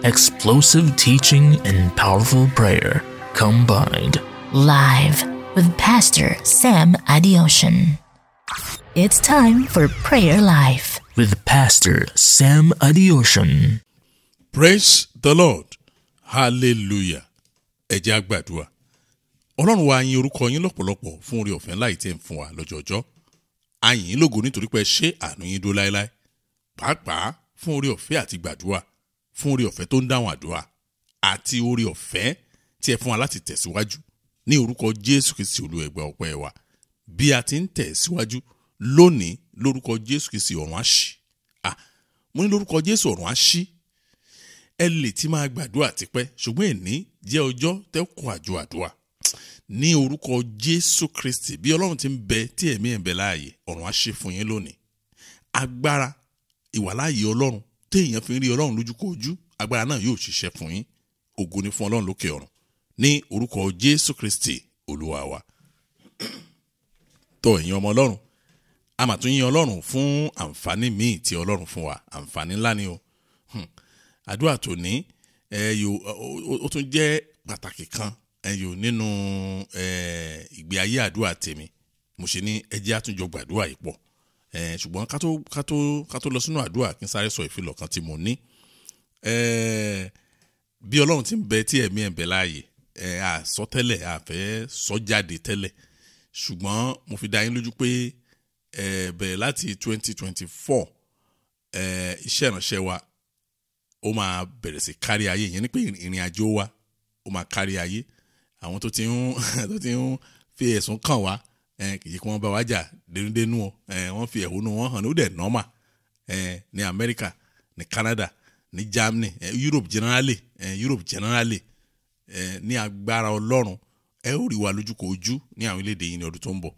Explosive teaching and powerful prayer combined. Live with Pastor Sam Adeosun. It's time for Prayer Life with Pastor Sam Adeosun. Praise the Lord. Hallelujah. Ẹ jẹ́ á gbàdúrà. Ọlọ́run wa, yin orúkọ yín lọ́pọ̀lọpọ̀ fún oore ọ̀fẹ́ ńlá yìí tí ẹ̀ ń fún wa lọ́jọọjọ́. A yìn yín lógo nítorí pé ẹ ṣe àánú yín dúró láéláé. Pàápàá fún oore ọ̀fẹ́ àti gbàdúrà, fún oore ọ̀fẹ́ tó ń dáhùn àdúrà, àti oore ọ̀fẹ́ tí ẹ fún wa láti tẹ̀síwájú. Ní orúkọ Jésù Kristi Olúwa, gba ọpẹ́ wa. Bí a ti ń tẹ̀síwájú lónìí, lórúkọ Jésù Kristi, ọ̀run á ṣí. Ah, mo ní lórúkọ Jésù, ọ̀run á ṣí. Ẹ lè ti máa gbàdúrà tipẹ́, ṣùgbọ́n èní jẹ́ ọjọ́ tẹ́ kó àjọ àdúrà. Ní orúkọ Jésù Kristi, bí Ọlọ́run ti ń bẹ tí ẹ̀mí ẹ̀ ń bẹ láàyè, ọ̀run á ṣí fún yín lónìí. Agbára ìwàláàyè Ọlọ́run téèyàn fi ń rí Ọlọ́run lójúkójú, agbára náà yóò ṣiṣẹ́ fún yín. Ògo ni fún Ọlọ́run lókè ọ̀run. Ní orúkọ Jésù Kristi Olúwa wa. Tọ́ ẹ̀yin ọmọ Ọlọ́run, a mà tún yìn Ọlọ́run fún àǹfààní míì tí Ọlọ́run fún wa. Àǹfààní ńlá ni o. Àdúrà tòní ẹ yóò ó tún jẹ́ pàtàkì kan ẹ yóò nínú ìgbé ayé àdúrà tèmi. Mo ṣe ní ẹ jẹ́ àtúnjọ gbàdúrà yìí pọ̀. Ṣùgbọ́n ká tó lọ sínú àdúrà, kí n sáré sọ ìfilọ̀ kan tí mo ní. Bí Ọlọ́run ti ń bẹ tí ẹ̀mí ẹ̀ ń bẹ láàyè, àsọ tẹ́lẹ̀, àfẹ́ sọ jáde tẹ́lẹ̀, ṣùgbọ́n mo fi dá yín lójú pé bẹ̀rẹ̀ láti 2024, iṣẹ́ ìránṣẹ́ wa ó máa bẹ̀rẹ̀ sí kárí ayé. Ìyẹn ni pé ìrìn àjò wa ó máa kárí ayé. Àwọn tó ti ń fi ẹ̀sùn kàn wá, kì í ṣe kí wọ́n bá wa jà dénúdénú o, wọ́n fi ẹ̀hónú wọn hàn ní, ó dẹ̀ normal, ní Amẹ́ríkà, ní Canada, ní Germany, Europe generally, Europe generally, ní agbára Ọlọ́run, ẹ ó rí wa lójúkò ojú ní àwọn orílẹ̀-èdè yìí ní ọdún tó ń bọ̀.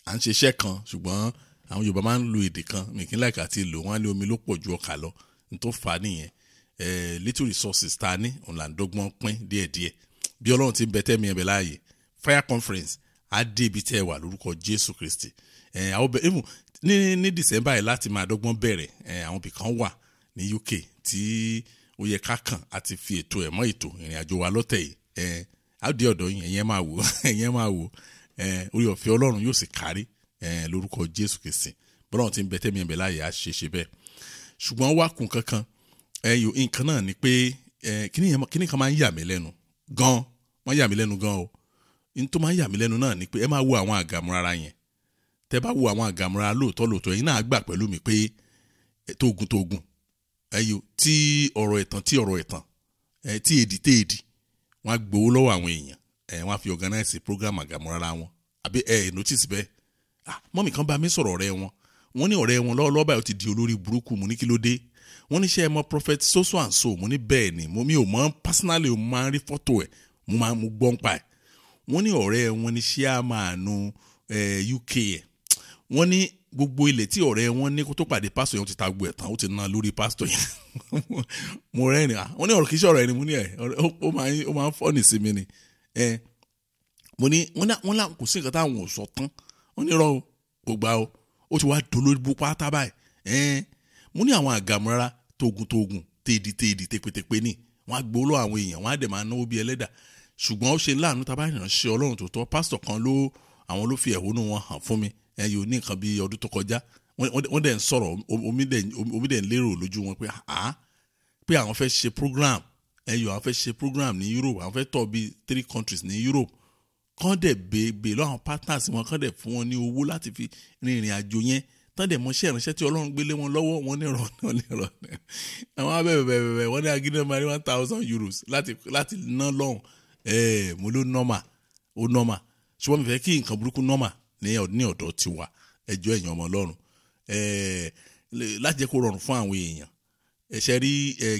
À ń ṣe iṣẹ́ kan, ṣùgbọ́n àwọn Yorùbá máa ń lo èdè kan, mi kì í like àti lò wọ́n á ní omi ló pọ̀ ju ọkà lọ. N tó fà á nìyẹn. Little resources tá a ní òun là ń dọ́gbọ́n pín díẹ̀díẹ̀. Bí Ọlọ́run ti ń bẹ tẹ́mi ẹ̀bẹ̀ láàyè, Fire Conference á dé ibi tẹ́ ẹ wà lórúkọ Jésù Kristi. Àwọn bẹ even ní December yìí láti máa dọ́gbọ́n bẹ̀rẹ̀. Àwọn ibì kan wà ní UK tí ó yẹ ká kàn àti fi ètò ẹ̀ mọ́ ètò ìrìn àjò wa lọ́tẹ̀ yìí. Á dé ọ̀dọ̀ yín, ẹ̀yin ẹ̀ máa wò, ẹ̀yin ẹ̀ máa wò. Orí ọ̀fẹ́ Ọlọ́run yóò sì kárí lórúkọ Jésù Kristi. Bọ́lọ́run ti ń bẹ tẹ́mi ẹ̀bẹ̀ láàyè, á ṣe ṣe bẹ́ẹ̀. Ṣùgbọ́n wá kún kankan ẹ yò, nǹkan náà ni pé kíní kan máa ń yà mí lẹ́nu gan, máa ń yà mí lẹ́nu gan o. N tó máa ń yà mí lẹ́nu náà ni pé ẹ máa wo àwọn àgàmúrara yẹn. Tẹ bá wo àwọn àgàmúrara lóòótọ́ lóòótọ́, ẹ̀yin náà gbà pẹ̀lú mi pé tógun tógun ẹ yò, tí ọ̀rọ̀ ẹ̀tàn, tí ọ̀rọ̀ ẹ̀tàn ẹ, tí èdì téèdì, wọ́n á gbowó lọ́wọ́ àwọn èèyàn, wọ́n á fi organize program àgàmúrara wọn. Àbí ẹ notice bẹ́ẹ̀? Ah, mummy kan bá mi sọ̀rọ̀ ọ̀rẹ́ wọn, wọ́n ní ọ̀rẹ́ wọn lọ́wọ́lọ́wọ́ báyìí, ó ti di olórí burúkú. Mo ní, "Kí ló dé?" Wọ́n ní, "Ṣé ẹ mọ̀ Prophet so so and so?" Mo ní, "Bẹ́ẹ̀ ni." Mo mi ò mọ̀ personally, mo máa ń rí fọ́tò ẹ̀, mo máa mo gbọ́n pa ẹ̀. Wọ́n ní ọ̀rẹ́ wọn ní chairman UK ẹ̀. Wọ́n ní gbogbo ilẹ̀ tí ọ̀rẹ́ wọn ní kó tó pàdé pásítọ̀ yẹn, ó ti ta gbogbo ẹ̀ tán, ó ti ná lórí pásítọ̀ yẹn. Mo rẹ́rìn. Ah, wọ́n ní ọ̀rọ̀ kìí ṣe ọ̀rọ̀ ẹni. Mo ní ẹ̀ ó máa ń funny sí mi ni. Mo ní wọ́n lá kò sí nǹkan táwọn ò sọ tán. Wọ́n ní irọ́ o, kò gbà o, ó ti wá dolórí bú pátá báyìí. Mo ní àwọn àgàmúrara tógun tógun, téèdì téèdì, tẹpẹtẹpẹ ní, wọ́n á gbowó lọ́wọ́ àwọn èèyàn, wọ́n á dẹ̀ máa náwó bí ẹlẹ́dà. Ṣùgbọ́n ó ṣe láàánú tá a bá ìránṣẹ́ Ọlọ́run tó tọ́. Pásítọ̀ kan ló àwọn ló fi ẹ̀hónú wọn hàn fún mi ẹ yóò ní nǹkan bí ọdún tó kọjá. Wọ́n dẹ̀ ń sọ̀rọ̀, omi dẹ̀ ń lérò lójú wọn pé àá pé àwọn fẹ́ ṣe program ẹ yóò, àwọn fẹ́ ṣe program ní Europe, àwọn fẹ́ tọ̀ bí three countries ní Europe, kán dẹ̀ bèè lọ́wọ́ àwọn partners wọn, kán dẹ̀ fún wọn ní owó láti fi rin ìrìn àjò yẹn, tán dẹ̀ mọṣẹ́ ìránṣẹ́ tí Ọlọ́run gbélé wọn lọ́wọ́. Wọn ní ìrọ̀, wọn ní ìrọ̀, àwọn abẹ́bẹ̀bẹ̀bẹ̀. Wọ́n ní agídí máa ní €1,000 láti ná lọ́hùn. Mo ló normal, ó normal, ṣùgbọ́n mi fẹ́ kí nǹkan burúkú normal ní ọ̀dọ̀ tiwa. Ẹjọ́, ẹ̀yàn ọmọ Ọlọ́run, láti jẹ́ kó rọrùn fún àwọn èèyàn ẹ̀ṣẹ̀ rí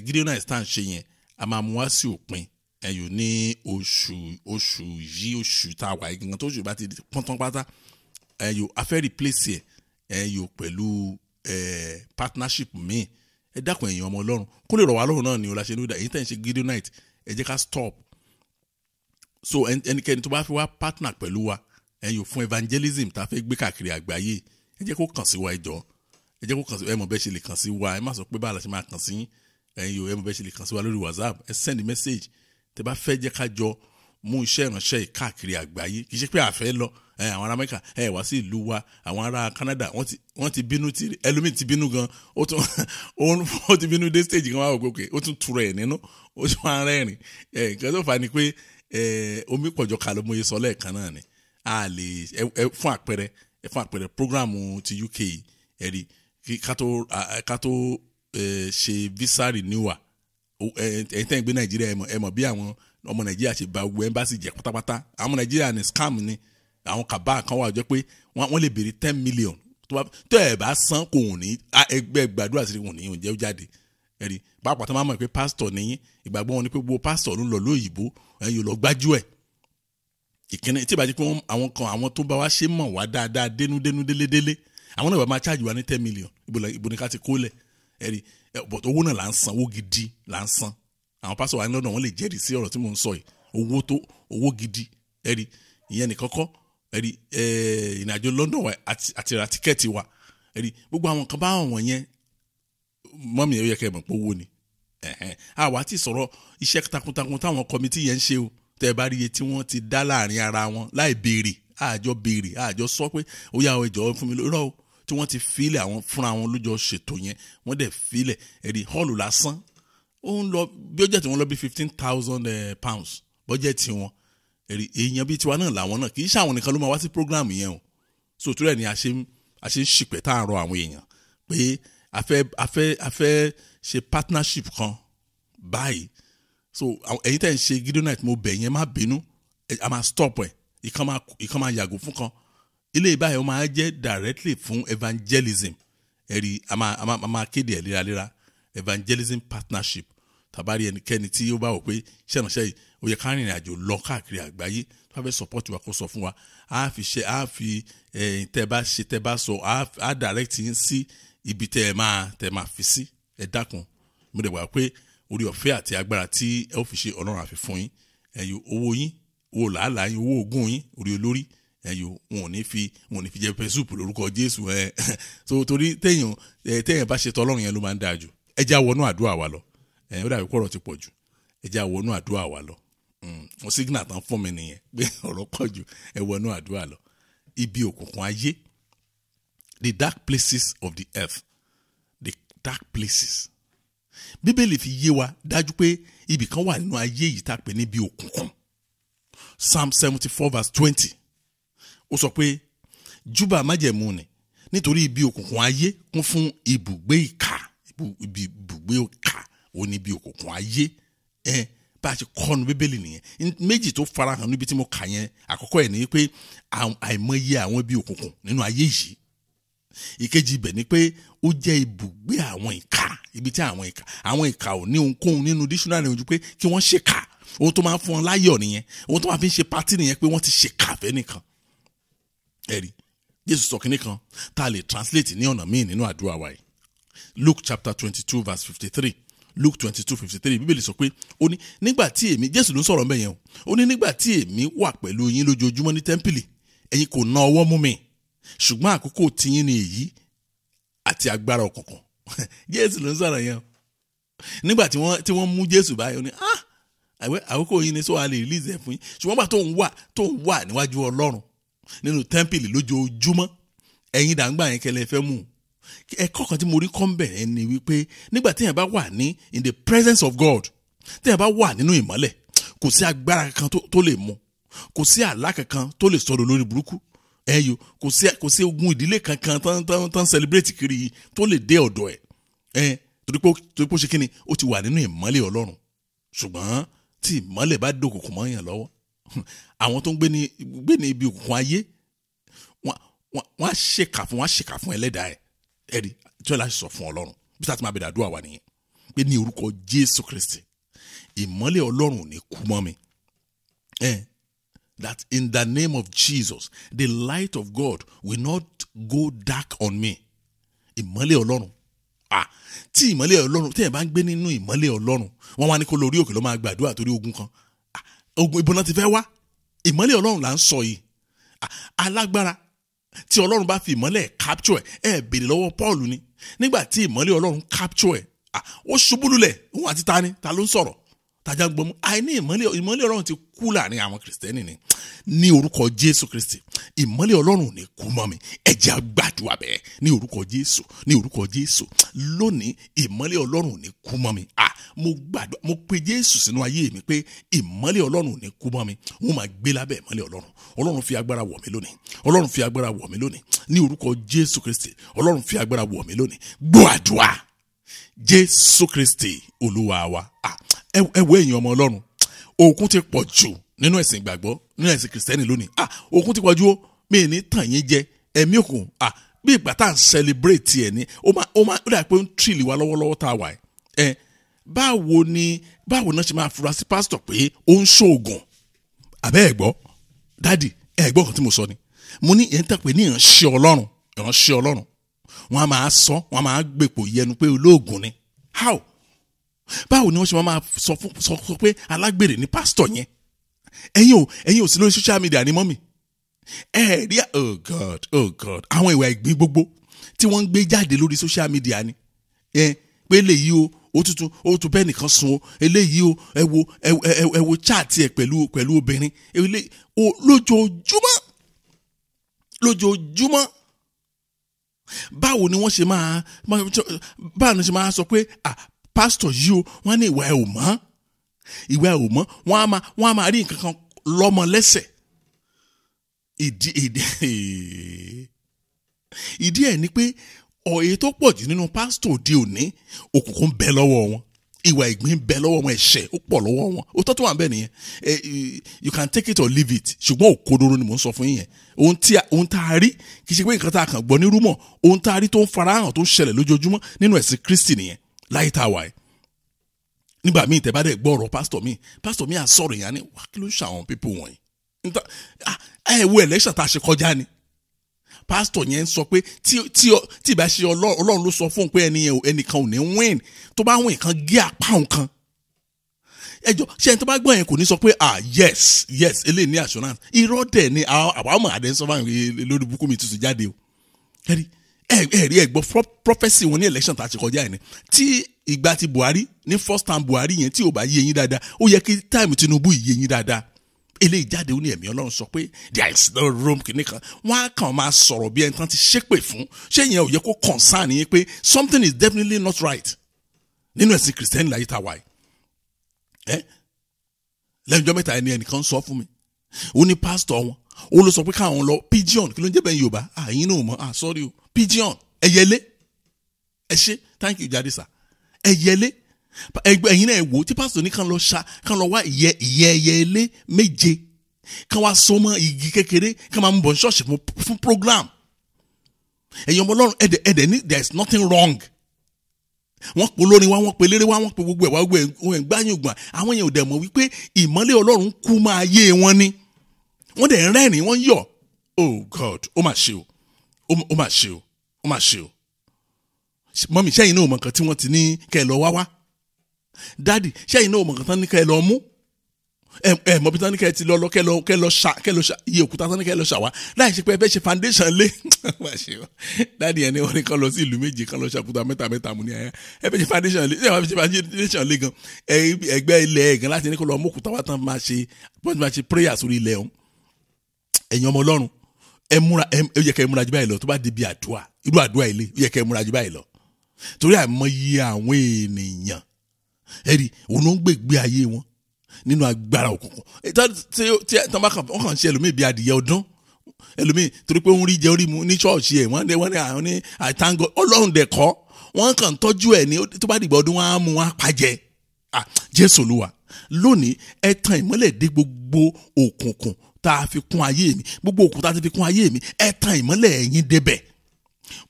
Gideonite tá à ń ṣe yẹn, a máa mú wá sí òpin ẹ̀yọ̀ ní oṣù yìí, oṣù tá a wà yìí gangan. Tó oṣù bá ti pọ́ntán pátá ẹ̀yọ̀, a fẹ́ replace ẹ̀yọ̀ pẹ̀lú partnership míì. Ẹ dákun, ẹ̀yin ọmọ Ọlọ́run, kó lè rọ̀ wá lọ́rùn náà ni o la ṣe ní ìdá èyí tẹ̀ ń ṣe Gideonite. Ẹ jẹ́ ká stop. So ẹnikẹ́ni tó bá fi wá partner pẹ̀lú wa ẹ̀yọ̀ fún evangelism tá a fẹ́ gbé káàkiri àgbáyé, ẹ jẹ́ kó kàn sí wa. Ẹ jọ̀ọ́, ẹ jẹ́ kó kàn sí. Ẹ mọ̀ bẹ́ẹ̀ ṣe lè kàn sí wa. Ẹ má sọ pé báà la ṣe máa kàn sí yín. Ẹ̀yin yóò ẹ mọ̀ bẹ́ẹ̀ ṣe lè kàn sí wa lórí WhatsApp, ẹ send message tẹ́ bá fẹ́ jẹ́ ká jọ mú iṣẹ́ ìránṣẹ́ yìí káàkiri àgbáyé. Kì í ṣe pé àfẹ́ lọ àwọn ará Amẹ́ríkà ẹ wá sí ìlú wa, àwọn ará Canada wọ́n ti bínú, tí ẹlòmíì ti bínú gan, ó tún ó ti bínú dé stage kan wá wò pé ó tún tura ẹ̀ nínú, ó tún wá rẹ́rìn. Nǹkan tó fà á ni pé omi pọ̀jọ kà ló mọye sọ lẹ́ẹ̀kan náà ni. A lè fún àpẹẹrẹ programu ti UK ẹ̀rí ká tó ṣe visa renewal. Ẹ̀yin tẹ́ ń gbé Nàìjíríà ẹ mọ̀ bí àwọn ọmọ Nàìjíríà ṣe ba gbogbo embassy jẹ́ pátápátá. Àwọn ọmọ Nàìjíríà ní scam ni, àwọn kàbá kan wà jẹ́ pé wọ́n lè béèrè 10 million tó ẹ̀ bá san kò ní ẹgbẹ́ gbàdúrà sí kò ní oúnjẹ jáde. Ẹ̀rí pàápàá tó máa mọ̀ pé pásítọ̀ nìyí, ìgbàgbọ́ wọn ni pé gbogbo pásítọ̀ ló ń lọ lóyìnbó, ẹ̀yin lọ gbájú ẹ̀. Ìkíni tí ìbàjẹ́ pé àwọn kan àwọn tó bá wá ṣe mọ̀ wá dáadáa dénúdénú délédélé, àwọn náà bá máa charge wa ní 10 million. Ibo ni ká ti kó lẹ̀? Ẹ̀rí but owó náà là ń san, owó gidi là ń san. Àwọn pásítọ̀ wa ní London wọ́n lè jẹ́rìí sí ọ̀rọ̀ tí mò ń sọ yìí, owó gidi. Ẹ̀rí ìyẹn nìkan kọ́. Ẹ̀rí ìrìnàjò London wa àti ra tíkẹ́ẹ̀tì wa. Ẹ̀rí gbogbo àwọn kan bá wọn yẹn mọ́mí ẹ̀ yẹ kẹ́ ẹ̀ mọ̀ pé owó ni. Àwa ti sọ̀rọ̀ iṣẹ́ takuntakun táwọn kọ́mítì yẹn ń ṣe o. Tẹ́ ẹ bá rí iye tí wọ́n ti dá láàrin ara wọn láì béèrè, àjọ béèrè, àjọ sọ pé ó yá ọ ẹjọ́ fún mi lóró o, tí wọ́n ti filẹ̀ àwọn fúnra wọn lójọ ṣètò yẹn, wọ́n dẹ̀ filẹ̀. Ẹ̀rí hall lásán ó ń lọ bí ó jẹ́ tí wọ́n lọ bí 15,000 pounds bọ́jẹ̀tì wọn. Ẹ̀rí èèyàn bíi tiwa náà làwọn náà, kì í ṣàwọn nìkan ló máa wá sí program yẹn o. So tó rẹ̀ ni a ṣe ń ṣìpẹ̀ tá à ń rọ àwọn èèyàn pé a fẹ́ ṣe partnership kan báyìí. So ẹ̀yin tẹ́ ń ṣe Gideonite, mo bẹ̀ yẹn, má bínú, a máa stop ẹ̀, ìkan máa yàgò fún kan. Ilé ìbáyìí ó máa jẹ́ directly fún evangelism. Ẹ̀rí a máa kéde ẹ̀ léraléra, evangelism partnership. Tàbárí ẹnikẹ́ni tí ó bá wò pé iṣẹ́ ìránṣẹ́ yìí ó yẹ ká rìnrìn àjò lọ káàkiri àgbáyé, tó bá fẹ́ support wa kó sọ fún wa, á fi ṣe, á fi tẹ́ bá ṣe, tẹ́ bá sọ, á direct yín sí ibi tẹ́ máa fi sí. Ẹ dákun, mo dẹ̀ wá pé orí ọ̀fẹ́ àti agbára tí ẹ ó fi ṣe Ọlọ́run àfi fún yín. Ẹ̀yin owó yín, owó làálàá yín, owó ogún yín, orí olórí, ẹ̀yin wọn ò ní fi jẹ pepper soup lórúkọ Jésù. Ẹ̀ so torí téèyàn bá ṣe tọ́lọ́run yẹn ló máa ń dáa jù. Ẹ já wọnú àdúrà wa lọ. Ó dàbí pọ̀rọ̀ ti pọ̀ jù. Ẹ já wọnú àdúrà wa lọ. Mo signal tán fún mi nìyẹn pé ọ̀rọ̀ pọ̀ jù. Ẹ wọnú àdúrà lọ. Ibi òkùnkùn ayé, the dark places of the earth, the dark places. Bíbélì fi yé wa dájú pé ibì kan wà nínú ayé yìí tá a pè ní ibi òkùnkùn. Psalm 74 verse 20 ó sọ pé júbà májẹ̀mú ni, nítorí ibi òkùnkùn ayé kún fún ibùgbé ìkà. Ibi ibùgbé ìkà ó ní ibi òkùnkùn ayé. Bá a ṣe kọ́nu Bíbélì nìyẹn. Méjì tó farahàn níbi tí mo kà yẹn, àkọ́kọ́ ẹ̀ ní pé àìmọye àwọn ibi òkùnkùn nínú ayé yìí. Ìkejì ibẹ̀ ni pé ó jẹ́ ibùgbé àwọn ìkà, ibi tí àwọn ìkà ò ní ohunkóhun nínú dictionary ojú pé kí wọ́n ṣèkà. Ohun tó máa ń fún wọn láyọ̀ nìyẹn, ohun tó máa fi ń ṣe pátì nìyẹn, pé wọ́n ti ṣèkà fẹ́ nìkan. Ẹ̀rí Jésù sọ kínní kan tá a lè translate ní ọ̀nà míì nínú àdúrà wa yìí. Luke chapter 22 verse 53, Luke 22:53, Bíbélì sọ pé ó ní nígbà tí èmi, Jésù ló ń sọ̀rọ̀ mẹ́yẹn o, ó ní nígbà tí èmi wà pẹ̀lú yín lójoojúmọ́ ní tẹ́ḿpìlì, ẹ̀yin kò ná ọwọ́ mú mi, ṣùgbọ́n àkókò tiyín ni èyí àti agbára òkùnkùn. Jésù ló ń sọ̀rọ̀ yẹn o. Nígbà tí wọ́n mú Jésù báyìí, ó ní àkókò yín ni, sọ wà lè release ẹ̀ fún yín. Ṣùgbọ́n gbà tó ń wà níwájú Ọlọ́run nínú tẹ́ḿpìlì lójoojúmọ́, ẹ̀yin dàgbà yẹn kẹlẹ́ fẹ́ mú un. Ẹ̀kọ́ kan tí mo rí kọ́ ń bẹ̀rẹ̀ ni wípé nígbà téèyàn bá wà ní in the presence of God, téèyàn bá wà nínú ìmọ́lẹ̀, kò sí agbára kankan tó lè mú, kò sí àlá kankan tó lè sọ̀rọ̀ lórí burúkú. Ẹyọ kò sí ogun ìdílé kankan tán celebrate kiri yìí tó lè dé ọ̀dọ̀ ẹ̀. Torí pé ó ṣe kíni, ó ti wà nínú ìmọ́lẹ̀ Ọlọ́run. Ṣùgbọ́n tí ìmọ́lẹ̀ bá dòkùnkùn mọ́ yàn lọ́wọ́, àwọn tó ń gbé ní ibi òkùnkùn ayé, wọ́n á ṣèkà fún ẹlẹ́dàá ẹ̀. Ẹ̀rí tí wọ́n láti sọ fún Ọlọ́run bí sáà tí máa bẹ̀rẹ̀ àdúrà wa nìyẹn, pé ní orúkọ Jésù Kristi, ìmọ́lẹ̀ Ọlọ́run ò ní kú mọ́ mi. That in the name of Jesus, the light of God will not go dark on me. Ìmọ́lẹ̀ Ọlọ́run. Tí ìmọ́lẹ̀ Ọlọ́run, tí ẹ̀ bá ń gbé nínú ìmọ́lẹ̀ Ọlọ́run, wọ́n wá ní kó lórí òkè ló máa gbàdúrà torí ogun kan. Ogun ìbọn náà ti fẹ́ wá. Ìmọ́lẹ̀ Ọlọ́run là ń sọ yìí. Alágbára tí Ọlọ́run bá fi ìmọ́lẹ̀ capture ẹ̀, béèrè lọ́wọ́ Paul ni. Nígbà tí ìmọ́lẹ̀ Ọlọ́run capture ẹ̀, Ó ṣubú lulẹ̀, òun àti ta ni, ta ló ń sọ̀rọ̀, tajà ń gbọmú. Àìní ìmọ́lẹ̀ Ọlọ́run ti kú láàrin àwọn Kìrìsìtẹ́nì ni. Ní orúkọ Jésù Kristi, ìmọ́lẹ̀ Ọlọ́run ò ní kú mọ́ mi. Ẹ jẹ́ á gbàdúrà bẹ́ẹ̀. Ní orúkọ Jésù, ní orúkọ Jésù. Lónìí, ìmọ́lẹ̀ Ọlọ́run ò ní kú mọ́ mi. Mo gbàdúrà, mo pe Jésù sínú ayé mi pé ìmọ́lẹ̀ Ọlọ́run ò ní kú mọ́ mi. Wọ́n máa gbé lábẹ́ ìmọ́lẹ̀ Ọlọ́run. Ọlọ́run fi agbára wọ̀ mí lónìí. Ọlọ́run fi agbára wọ̀ mí lónìí. Ní orúkọ Jésù Kristi, Ọlọ́run fi agbára wọ̀ mí lónìí. Gbọ́ àdúrà. Jésù Kristi Olúwa wa. Ẹ wo èèyàn ọmọ Ọlọ́run, òkun ti pọ̀ jù nínú ẹ̀sìn ìgbàgbọ́, nínú ẹ̀sìn Kìrìsìtẹ́nì lónìí. Òkun ti pọ̀ jù ó, mi ní tàn yín jẹ, ẹ̀mí òkun. Bí ìgbà tá à ń celebrate ẹ̀ ni, ó dà pé ó ń tìrì wá lọ́wọ́lọ́wọ́ tá a wà ẹ̀. Báwo náà ṣe máa fura sí pásítọ̀ pé ó ń ṣoògùn? Àbẹ́ ẹ̀ gbọ́, dádì, ẹ̀ gbọ́ kan tí mo sọ ni. Mo ní ìyẹn tẹ̀ pé ní ìránṣẹ́ Ọlọ́run, ìránṣẹ́ Ọlọ́run. Wọ́n á máa sọ, wọ́n á máa gbèpò yẹnu pé olóògùn ni. How? Báwo ni wọ́n ṣe máa sọ pé alágbèrè ni pásítọ̀ yẹn? Ẹ̀yin ò sí lórí social media ni mọ́mì. Ẹ rí, oh God, oh God, àwọn ìwà ìgbín gbogbo tí wọ́n ń gbé jáde lórí social media ni. Pé eléyìí o, ó tún bẹ́ẹ̀ nìkan sun o, eléyìí o, ẹ wo chat ẹ pẹ̀lú obìnrin, eléyìí o, lójoojúmọ́. Báwo ni wọ́n ṣe máa sọ pé pásítọ̀ yìí o, wọ́n ní ìwà ẹ̀ ò mọ́, ìwà ẹ̀ ò mọ́, wọ́n á máa rí nǹkan kan lọ́mọ lẹ́sẹ̀. Ìdí ẹ̀ ni pé ọ̀yẹ́ tó pọ̀ jù nínú pásítọ̀ òde òní, òkùnkùn ń bẹ lọ́wọ́ wọn, ìwà ìgbín ń bẹ lọ́wọ́ wọn, ẹ̀ṣẹ̀ ó pọ̀ lọ́wọ́ wọn. Òótọ́ tó wà ń bẹ nìyẹn. You can take it or leave it. Ṣùgbọ́n òkodoro ni mò ń sọ fún yín yẹn. Ohun tá a rí kì í ṣe pé nǹkan tá a kàn gbọ́ ní rúmọ̀, ohun tá a rí tó ń farahàn tó ń ṣẹlẹ̀ lójoojúmọ́ nínú ẹ̀sìn Kristi nìyẹn láyé tá a wà yìí. Nígbà míì tẹ́ bá dẹ̀ gbọ́ ọ̀rọ̀ pásítọ̀ mi à sọ̀rọ̀ yẹn ni, wà kí ló ń ṣàwọn pípò wọ̀nyí? Ẹ wo election tá a ṣe kọjá ni. Pásítọ̀ yẹn sọ pé tí ìbá ṣe Ọlọ́run ló sọ fún un pé ẹnìkan ò ní win, tó bá win kan gé apá òun kan. Ẹ jọ, ṣé ẹni tó bá gbọ́ yẹn kò ní sọ pé yes yes eléyìí ní assurance. Irọ́ dẹ̀ ni àwọn ọmọ àdé ń sọ fún àwọn lórí búkú mi tuntun jáde o. Ẹ rí ẹ gbọ́ prophecy wọn ní election tá a ṣe kọjá yẹn ni. Tí ìgbà ti Buhari ní first time Buhari yẹn tí ò bá yé yín dáadáa, ó yẹ kí time Tinubu yé yín dáadáa. Eléyìí jáde ó ní ẹ̀mí Ọlọ́run sọ pé there is no room kìíní kan. Wọ́n á kàn máa sọ̀rọ̀ bí ẹni tán ti ṣépè fún. Ṣé ìyẹn ò yẹ kó concern yín pé something is definitely not right nínú ẹ̀sìn Kìrìsìtẹ́nì láyé tá a wà yìí? Lẹ́nu ọjọ́ mẹ́ta ẹni ẹnìkan sọ fún mi, ó ní pásítọ̀ wọn, ó ló sọ pé káwọn lọ pigeon, kí ló ń jẹ́ bẹ́ẹ̀ Yorùbá? Àyín náà mọ̀, sorry o, pigeon, ẹyẹlé. Ẹ ṣé, thank you jáde sir. Ẹyẹlé, ẹ̀yin náà wò tí pásítọ̀ ní kàn lọ ṣá, kàn lọ wá ìyẹ́ ẹyẹlé méje, kàn wá so mọ́ igi kékeré, kàn máa ń bọ̀ ní ṣọ́ọ̀ṣì fún program. Ẹ̀yin ọmọ Ọlọ́run, ẹ̀dẹ̀ ní there is nothing wrong. Wọ́n pe olórin wa, wọ́n pe eléré wa, wọ́n pe gbogbo ẹ̀ wá, gbogbo ẹ̀ gbáyìn ògbà. Àwọn yẹn ò dẹ̀ mọ̀ wípé ìmọ́lẹ̀ Ọlọ́run kú máa yé wọn ni. Wọ́n dẹ̀ ń rẹ́rìn-ín, wọ́n ń yọ̀. Oh God, ó mà ṣe o, ó mà ṣe o, ó mà ṣe o. Mọ́mí, ṣẹ́yìn náà mọ̀ nǹkan tí wọ́n ti ní kẹ́ ẹ lọ wá wá? Dádì, ṣẹ́yìn náà mọ̀ nǹkan tán ní kẹ́ ẹ lọ mú? Ẹ mọ̀ bí tán ní kẹ́ ẹ ti lọ kẹ́ lọ ṣà iye òkúta tán ní kẹ́ ẹ lọ ṣà wá láì ṣe pé ẹ fẹ́ ṣe foundation lé. Dádì yẹn ni wọ́n ní kán lọ sí ìlú méje, kán lọ ṣàkúta mẹ́ta mẹ́ta mú ní ayá. Ẹ fẹ́ ṣe foundation lé, ṣé ẹ fẹ́ ṣe foundation lé gan? Ẹgbẹ́ ilẹ̀ gan láti ní kó lọ mú òkúta wá tán máa ṣe prayer sórí ilẹ̀ ọ̀hún. Ẹ̀yin ọmọ Ọlọ́run, ẹ múra, ẹ yẹ kẹ́ ẹ múra jù báyìí lọ. Tó bá di bí àdúrà, irú àdúrà ilé, ó yẹ kẹ́ ẹ múra jù báyìí lọ. Torí àìmọye àwọn ènìyàn, ẹ rí, òun ló ń gbègbè ayé wọn nínú agbára òkùnkùn. Tí wọ́n kàn ṣe ẹlòmíì bí adìyẹ ọdún, ẹlòmíì torí pé ó ń rí jẹ orí mu ní ṣọ́ọ̀ṣì ẹ̀, wọ́n ní àwọn ní àìtángọ Ọlọ́run dẹ̀ kọ́, wọ́n kàn tọ́jú ẹ̀ ní tó bá dìgbà ọdún wọn á mú wọn á pàjẹ́. Jésù Olúwa, lónìí ẹ tan ìmọ́lẹ̀ dé gbogbo òkùnkùn tá a fi kún ayé mi, gbogbo òkùnkùn tá a ti fi kún ayé mi, ẹ tan ìmọ́lẹ̀ ẹ̀yin débẹ̀.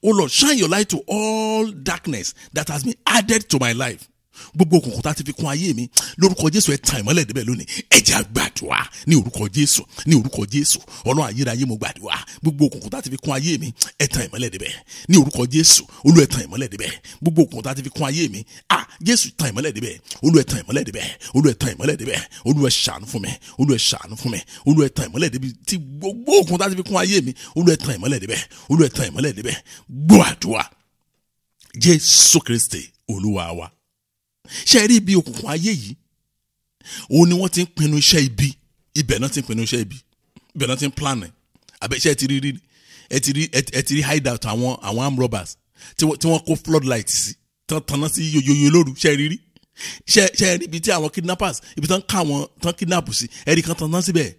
O Lord, shine your light to all darkness that has been added to my life. Gbogbo òkùnkùn tá a ti fi kún ayé mi, lórúkọ Jésù ẹ tan ìmọ́lẹ̀ débẹ̀ lónìí. Ẹ jẹ́ á gbàdúrà ní orúkọ Jésù, ní orúkọ Jésù. Ọlọ́run ayérayé, mo gbàdúrà. Gbogbo òkùnkùn tá a ti fi kún ayé mi, ẹ tan ìmọ́lẹ̀ débẹ̀. Ní orúkọ Jésù, Olúwa ẹ tan ìmọ́lẹ̀ débẹ̀. Gbogbo òkùnkùn tá a ti fi kún ayé mi, Jésù tan ìmọ́lẹ̀ débẹ̀. Olúwa ẹ tan ìmọ́lẹ̀ débẹ̀. Olúwa ẹ tan ìmọ́lẹ̀ débẹ̀. Olúwa ẹ ṣàánú fún mi. Olúwa ẹ ṣàánú fún mi. Olúwa ẹ tan ìmọ́lẹ̀ débẹ̀ tí gbogbo òkùnkùn tá a ti fi kún ayé mi. Olúwa ẹ tan ìmọ́lẹ̀ débẹ̀. Olúwa ẹ tan ìmọ́lẹ̀ débẹ̀. Gbọ́ àdúrà. Jésù Kristi Olúwa wa. Ṣé rí ibi òkùnkùn ayé yìí, òun ni wọ́n ti ń pinnu iṣẹ́ ibi, ibẹ̀ náà ti ń pinnu iṣẹ́ ibi, ibẹ̀ náà ti ń plan ẹ̀. Àbẹ̀ ṣé ẹ ti rí rí ẹ ti rí ẹ ti rí hideout àwọn armed robbers tí wọ́n kó floodlight sí, tán tanná sí yoyoyo lóru, ṣé rí rí? Ṣé rí ibi tí àwọn kidnappers, ibi tán ká àwọn tán kidnap sí, ẹ̀rí kan tanná síbẹ̀,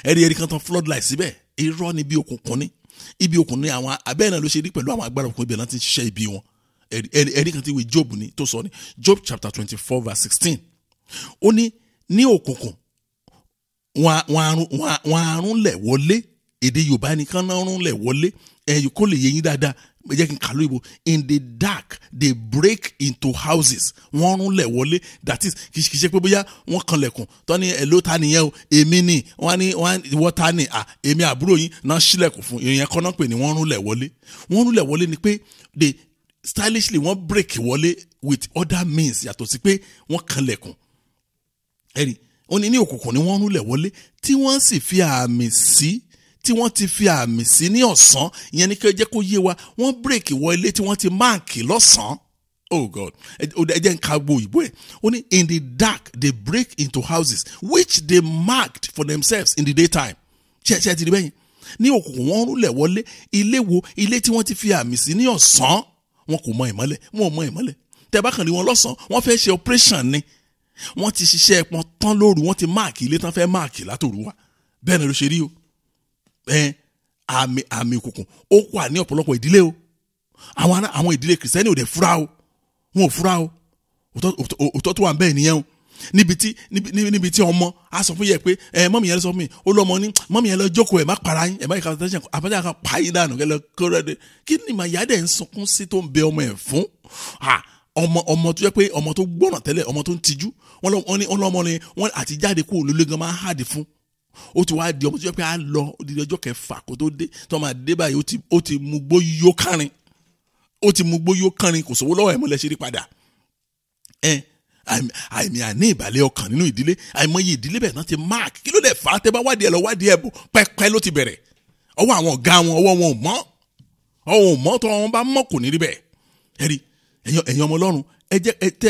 ẹ̀rí kan tán floodlight síbẹ̀. Irọ́ ni, ibi òkùnkùn ni, ibi òkùnkùn ni àwọn abẹ́ẹ̀ náà ló ṣe rí pẹ̀lú àwọn agbára òkùnkùn, ibẹ̀ náà ti ń ṣiṣẹ́ ibi wọn. Ẹ̀rí kan tí ìwé Job ni tó sọ ni, Job chapter 24 verse 16. Ó ní ní òkùnkùn wọn arúnlẹ̀ wọlé. Èdè Yorùbá ni kán náà rúnlẹ̀ wọlé, ẹ̀yìn kó lè yé yín dáadáa, ẹ jẹ́ kí n kà lóyìnbó. In the dark they break into houses. Wọ́n rúnlẹ̀ wọlé, that is kì í ṣe pé bóyá wọ́n kanlẹ̀kùn tọ́ ni ẹ̀ ló ta nìyẹn o, èmi ni wọ́n ní wọ́n ta ni à èmi àbúrò yín náà ṣílẹ̀kùn fún ìyẹn kọ́ náà pè ní wọ́n rúnlẹ̀ wọlé. Wọ́n rúnlẹ̀ wọlé ni pé they stylishly wọ́n break wọlé with other means, yàtọ̀ sí pé wọ́n kanlẹ̀kùn. Ẹ̀rí ó ní ní òkùnkùn ni wọ́n rúnlẹ̀ wọlé, tí wọ́n sì fi àmì sí, tí wọ́n ti fi àmì sí ní ọ̀sán. Ìyẹn ni kí ẹ jẹ́ kó yé wa, wọ́n break wọ ilé tí wọ́n ti máàkì lọ́sàn-án. Oh God, ẹ jẹ́ n ka gbogbo òyìnbó ẹ̀. Ó ní in the dark they break into houses which they marked for themselves in the daytime. Ṣé ti rí bẹ́yìn? Ní òkùnkùn wọ́n rúnlẹ̀ wọlé, ilé wo? Ilé tí wọ́n ti fi àmì sí ní ọ̀sán. Wọn kò mọ ìmọ́lẹ̀, wọn ò mọ ìmọ́lẹ̀. Tẹ́ bá kàn rí wọn lọ́sàn-án, wọ́n fẹ́ ṣe operation ni. Wọ́n ti ṣiṣẹ́ ẹpọn tán lóru, wọ́n ti máàkì ilé tán fẹ́ máàkì látòru wa. Bẹ́ẹ̀ ni ló ṣe rí o. Àmì òkùnkùn ó wà ní ọ̀pọ̀lọpọ̀ ìdílé o. Àwọn ìdílé kìrìsìtẹ́nì ò dẹ̀ fura o, wọn ò fura o. Òótọ́ tó wà bẹ́ẹ̀ nìyẹn o. Níbi tí ọmọ á sọ fún yẹ pé ẹ mọ́mì yẹn lọ sọ fún mi, ó lọ́mọ ní mọ́mì yẹn lọ jókòó, ẹ̀ má para yín, ẹ̀ má yẹ ká tẹ́sán àbájá kan pa yín dànù kẹlẹ́ kórè dé. Kí ni màá yá dẹ̀ ń sunkún sí tó ń bẹ ọmọ ẹ̀ fún? Ọmọ tó yẹ pé ọmọ tó gbọ́ràn tẹ́lẹ̀, ọmọ tó ń tijú, wọ́n lọ́mọ ni wọ́n àti jáde kúrò lólé gan máa ń hàdí fún. Ó ti wá di ọmọ tó yẹ pé á lọ odidi ọjọ́ kẹfà kó tó dé, tó máa dé báyìí ó ti mú gbó yó kárin, ó ti mú gbó yó kárin, kò sówó lọ́wọ́ ẹ̀ mọ́lẹ̀ ṣe rí padà. Àìmì àní ìbàlẹ̀ ọkàn nínú ìdílé, àìmọye ìdílé bẹ́ẹ̀ náà ti mark. Kí ló dé fà á? Tẹ́ bá wádìí ẹ̀ lọ wádìí ẹ̀ bò, pẹ́pẹ́ ló ti bẹ̀rẹ̀. Ọwọ́ àwọn ọ̀gá wọn, ọwọ́ wọn ò mọ́, ọwọ́ ò mọ́, tọ́ wọn bá mọ́ kò ní rí bẹ́ẹ̀. Ẹ̀rí ẹ̀yin ọmọ Ọlọ́run, ẹ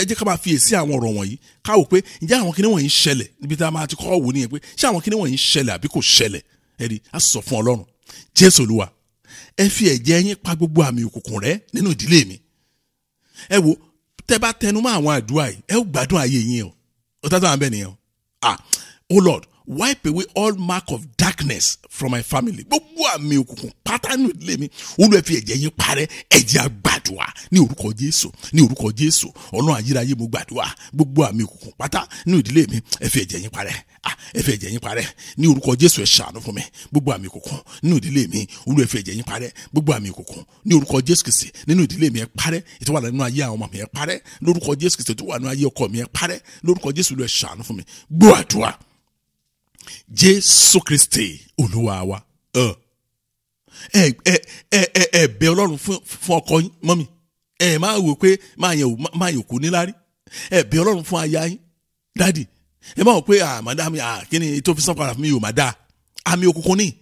jẹ́ ká máa fi èsì àwọn ọ̀rọ̀ wọ̀nyí, ká wò pé ǹjẹ́ àwọn kinní wọ̀nyí ń ṣẹlẹ̀ níbi tá a máa ti kọ́ wò nìyẹn pé ṣé àwọn kinní wọ̀nyí ń ṣẹlẹ̀ àbí kò ṣẹlẹ̀. Ẹ̀rí á sọ fún Ọlọ́run. Jésù Olúwa, ẹ fi ẹ̀jẹ̀ yín pa gbogbo àmì òkùnkùn rẹ́ nínú ìdílé mi. Ẹ wo, tẹ́ bá tẹnu mọ́ àwọn àdúrà yìí, ẹ ó gbádùn ayé yín o. Ó tàbí àwọn bẹ́ẹ̀ nìyẹn o. Oh Lord, wipe away all mark of darkness from my family. Gbogbo àmì òkùnkùn pátá nínú ìdílé mi, Olúwa fi ẹ̀jẹ̀ yín parẹ́. Ẹ̀jẹ̀ àgbàdua ní orúkọ Jésù, ní orúkọ Jésù. Ọlọ́run ayérayé, mo gbàdúrà, gbogbo àmì òkùnkùn pátá nínú ìdílé mi, ẹ fi ẹ̀jẹ̀ yín parẹ́. Ẹ fi ẹ̀jẹ̀ yín parẹ́ ní orúkọ Jésù. Ẹ ṣàánú fún mi. Gbogbo àmì òkùnkùn nínú ìdílé mi, Olúwa fi ẹ̀jẹ̀ yín parẹ́. Gbogbo àmì òkùnkùn ní orúkọ Jésù Kristi nínú ìdílé mi, ẹ parẹ́. Ètò wà nínú ayé àwọn ọmọ mi, ẹ parẹ́ lórúkọ Jésù Kristi. Ètò wà nínú ayé ọkọ mi, ẹ parẹ́ lórúkọ Jésù. Olúwa ṣàánú fún mi. Gbọ́ àdúrà, Jésù Kristi Olúwa wa. Ẹ ẹ ẹ ẹ ẹ bẹ̀ Ọlọ́run fún ọkọ yín, mọ́mì. Ẹ máa wò pé máa yẹ òkú níláárí. Ẹ bẹ̀ Ọlọ́run fún aya yín, dádì. Ẹ máa wò pé màdámi, kí ni tó fi sàn padà fún mi yóò má dáa. Àmì òkùnkùn ní.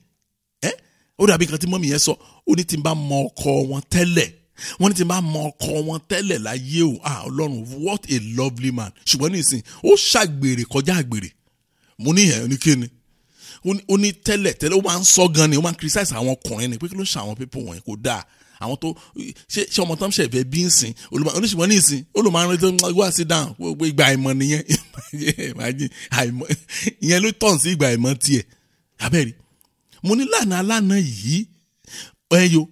Ẹ ó dàbí kan tí mọ́mì yẹn sọ, ó ní tí n bá mọ ọkọ wọn tẹ́lẹ̀, wọ́n ní tí n bá mọ ọkọ wọn tẹ́lẹ̀ láyé o, Ọlọ́run, what a lovely man. Ṣùgbọ́n nísìn ó ṣàgbèrè kọjá àgbèrè. Mo ní ẹ̀ ní kíni ó ní tẹ́lẹ̀ tẹ́lẹ̀, ó máa ń sọ gan ni, ó máa ń criticize àwọn ọkùnrin ni pé kí ló ń ṣe àwọn people wọ̀nyí, kò dáa. Àwọn tó ṣe ọmọ tó ń ṣẹ̀fẹ̀ bí ń sìn oníṣùgbọ́n ní ìsìn ó lò máa ń retí wá sí down gbogbo ìgbà àìmọ̀ nìyẹn. Ìyẹn ló tàn sí ìgbà àìmọ̀ tiẹ̀. Abẹ́rẹ́ mo ní lánàá lánàá yìí ẹyọ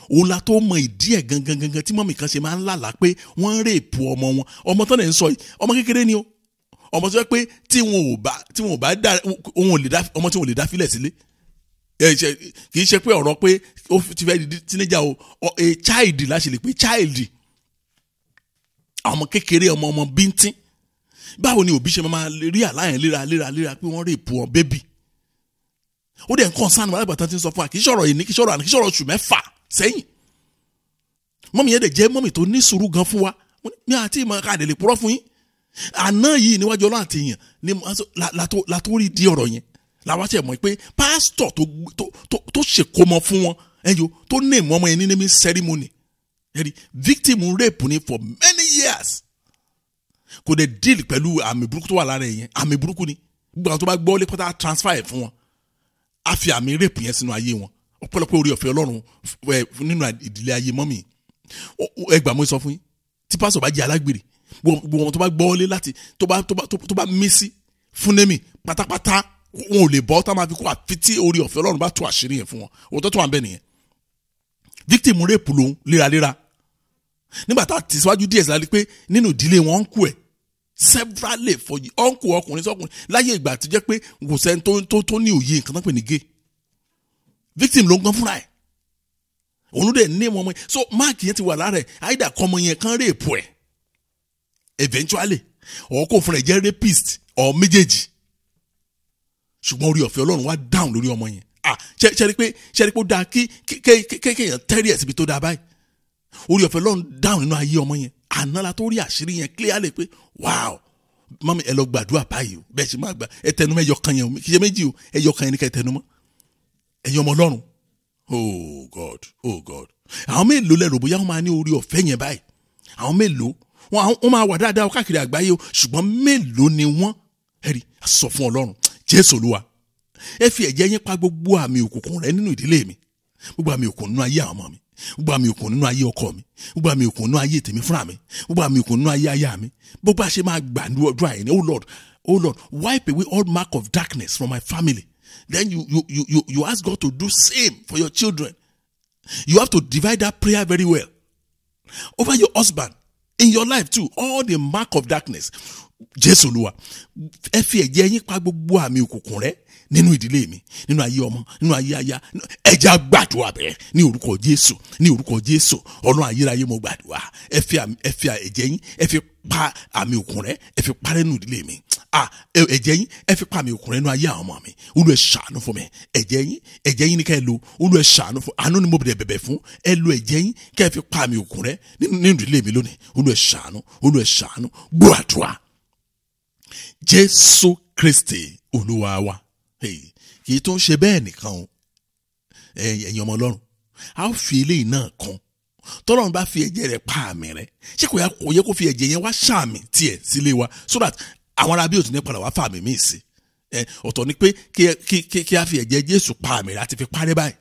òun la tó mọ ìdí ẹ̀ gangan gangan tí mọ́mì kan ṣe máa ń lálàá pé wọ́n ń rèpù ọmọ wọn. Ọmọ tó lè ń sọ yìí, ọmọ kékeré ni o, ọmọ tó yẹ pé tí wọn ò bá dá òun ò lè dá ọmọ tí wọn ò lè dá fílẹ̀ sílé. Kì í ṣe pé ọ̀rọ̀ pé ó ti fẹ́ di teenager o, a child la ṣe lè pé child, ọmọ kékeré, ọmọ bíntín. Báwo ni òbí ṣe máa rí àlàyé léra léra léra pé wọ́n rèpù ọ bébì? Ó dẹ̀ ń kàn sáà ní alágbàtà tí ń sọ fún wa, kì í ṣọ̀rọ̀ yìí ní, kì í ṣọ̀rọ̀ àná, kì í ṣọ̀rọ̀ oṣù mẹ́fà sẹ́yìn. Mọ́mì yẹn dẹ̀ jẹ́ mọ́mì tó ní sùúrù gan fún wa. Mi àti ìmọ̀ káàdé lè purọ́ fún yín. Àná yìí níwájú Ọlọ́run àti èèyàn ni la tó rí di ọ̀rọ̀ yẹn. Làwọn ṣe mọ̀ pé pásítọ̀ tó ṣèkómọ fún wọn, ẹ̀yọ́ tó ní ìmọ̀ ọmọ yẹn ní naming ceremony. Ẹ̀rí victim rape ni for many years. Kò dẹ̀ deal pẹ̀lú àmì burúkú tó wà lára ẹ̀ yẹn. Àmì burúkú ni. Gbogbo àwọn tó bá gbọ́ lé pátá transfer ẹ̀ fún wọn. Á fi àmì rape yẹn sínú ayé wọn. Ọ̀pọ̀lọpọ̀ orí ọ̀fẹ́ Ọlọ́run nínú ìdílé ayé mọ́mì. Ẹ gbà mo sọ fún yín. Tí pásọ̀ bá jẹ́ alágbèrè, gbogbo wọn tó bá gbọ́ lé láti tó bá mí sí fún némi pátápátá, wọn ò lè bọ́ tá máa fi kó àfi tí orí ọ̀fẹ́ Ọlọ́run bá tú àṣírí yẹn fún wọn. Òótọ́ tó wà ń bẹ nìyẹn. Victim rape lòun léraléra. Nígbà tá a ti síwájú díẹ̀ síláàdí pé nínú ìdílé wọn ń kú ẹ̀ severally for ọ̀nkù ọkùnrin sọkùnrin láyé ìgbà tó jẹ́ pé kò sẹ́ni tó ní òye nǹkan tó ń pè ní gay. Victim ló ń gan fúnra ẹ̀. Òun ló dẹ̀ ní ọmọ yẹn. So mark yẹn ti wà lára ẹ̀, àìdá kọ́ ọmọ yẹn kan rape ẹ̀ eventually, or kò fúnra ẹ̀ jẹ́ rapist or méjèèjì. Ṣùgbọ́n orí ọ̀fẹ́ Ọlọ́run wá down lórí ọmọ yẹn. Ah, ṣe rí pé ó dáa kí kéèyàn tẹ́rì ẹ̀ síbi tó dáa báyìí. Orí ọ̀fẹ́ Ọlọ́run down nínú ayé ọmọ yẹn. Àná la tó rí àṣírí yẹn clearly pé wow, mami ẹ lọ gbàdúrà báyìí o, bẹ́ẹ̀ ṣe máa gbà ẹ tẹnumọ́ ẹyọ kan yẹn o, kì í ṣe méjì o, ẹyọ kan yẹn ní ká ẹ tẹnumọ́. Ẹ̀yin ọmọ Ọlọ́run, oh God, oh God. Àwọn mélòó lẹ́rù bóyá wọ́n máa ní orí ọ̀fẹ́ yẹn báyìí? Àwọn mélòó? Wọ́n máa wà dáadáa káàkiri àgbáyé o, ṣùgbọ́n mélòó ni wọ́n? Ẹ̀rí, sọ fún Ọlọ́run, Jésù Olúwa, ẹ fi ẹ̀jẹ̀ yín pa gbogbo àmì òkùnkùn rẹ nínú ìdílé mi, gbogbo àmì òkùnkùn nínú ayé àwọn ọmọ mi, gbogbo àmì òkùnkùn nínú ayé ọkọ mi, gbogbo àmì òkùnkùn nínú ayé tèmi fúnra mi, gbogbo àmì òkùnkùn nínú ayé aya mi. Gbogbo àṣẹ máa gbà ní ọdún àyẹ̀ní. Oh Lord, oh Lord, wipe away all mark of darkness from my family. Then you ask God to do same for your children. You have to divide that prayer very well. Over your husband, in your life too, all the mark of darkness. Jésù Olúwa, ẹ fi ẹ̀jẹ̀ yín pa gbogbo àmì òkùnkùn rẹ nínú ìdílé mi, nínú ayé ọmọ, nínú ayé aya. Ẹ jẹ́ á gbàdúrà bẹ́ẹ̀ ní orúkọ Jésù, ní orúkọ Jésù. Ọlọ́run ayérayé, mo gbàdúrà. Ẹ fi ẹ̀jẹ̀ yín, ẹ fi pa àmì òkùnkùn rẹ, ẹ fi parẹ́ nínú ìdílé mi. Ẹ̀jẹ̀ yín, ẹ fi pa àmì òkùnkùn rẹ nínú ayé àwọn ọmọ mi. Olúwa ẹ ṣàánú fún mi. Ẹ̀jẹ̀ yín ni ká ẹ lò. Olúwa ẹ ṣàánú fún. Àánú ni mo bẹ̀bẹ̀ fún. Ẹ lo ẹ̀jẹ̀ yín ká ẹ fi pa àmì òkùnkùn rẹ nínú ìdílé mi lónìí. Olúwa ẹ ṣàánú, Olúwa ẹ ṣàánú. Gbọ́ àdúrà. Jésù Kristi Olúwa wa. Kì í tó ń ṣe bẹ́ẹ̀ nìkan o. Ẹ̀yin ọmọ Ọlọ́run, a ó fi eléyìí náà kan. Tọ́lọ́run bá fi ẹ̀jẹ̀ rẹ̀ pa àmì rẹ̀, ṣé kò yẹ kó fi ẹ̀jẹ̀ yẹn wá ṣàmì tiẹ̀ sílé wa so that àwọn arábí òtún ní padà wá fàmì míì sí. Ọ̀tọ̀ ni pé kí a fi ẹ̀jẹ̀ Jésù pa àmì rẹ̀ àti fi parẹ́ báyìí.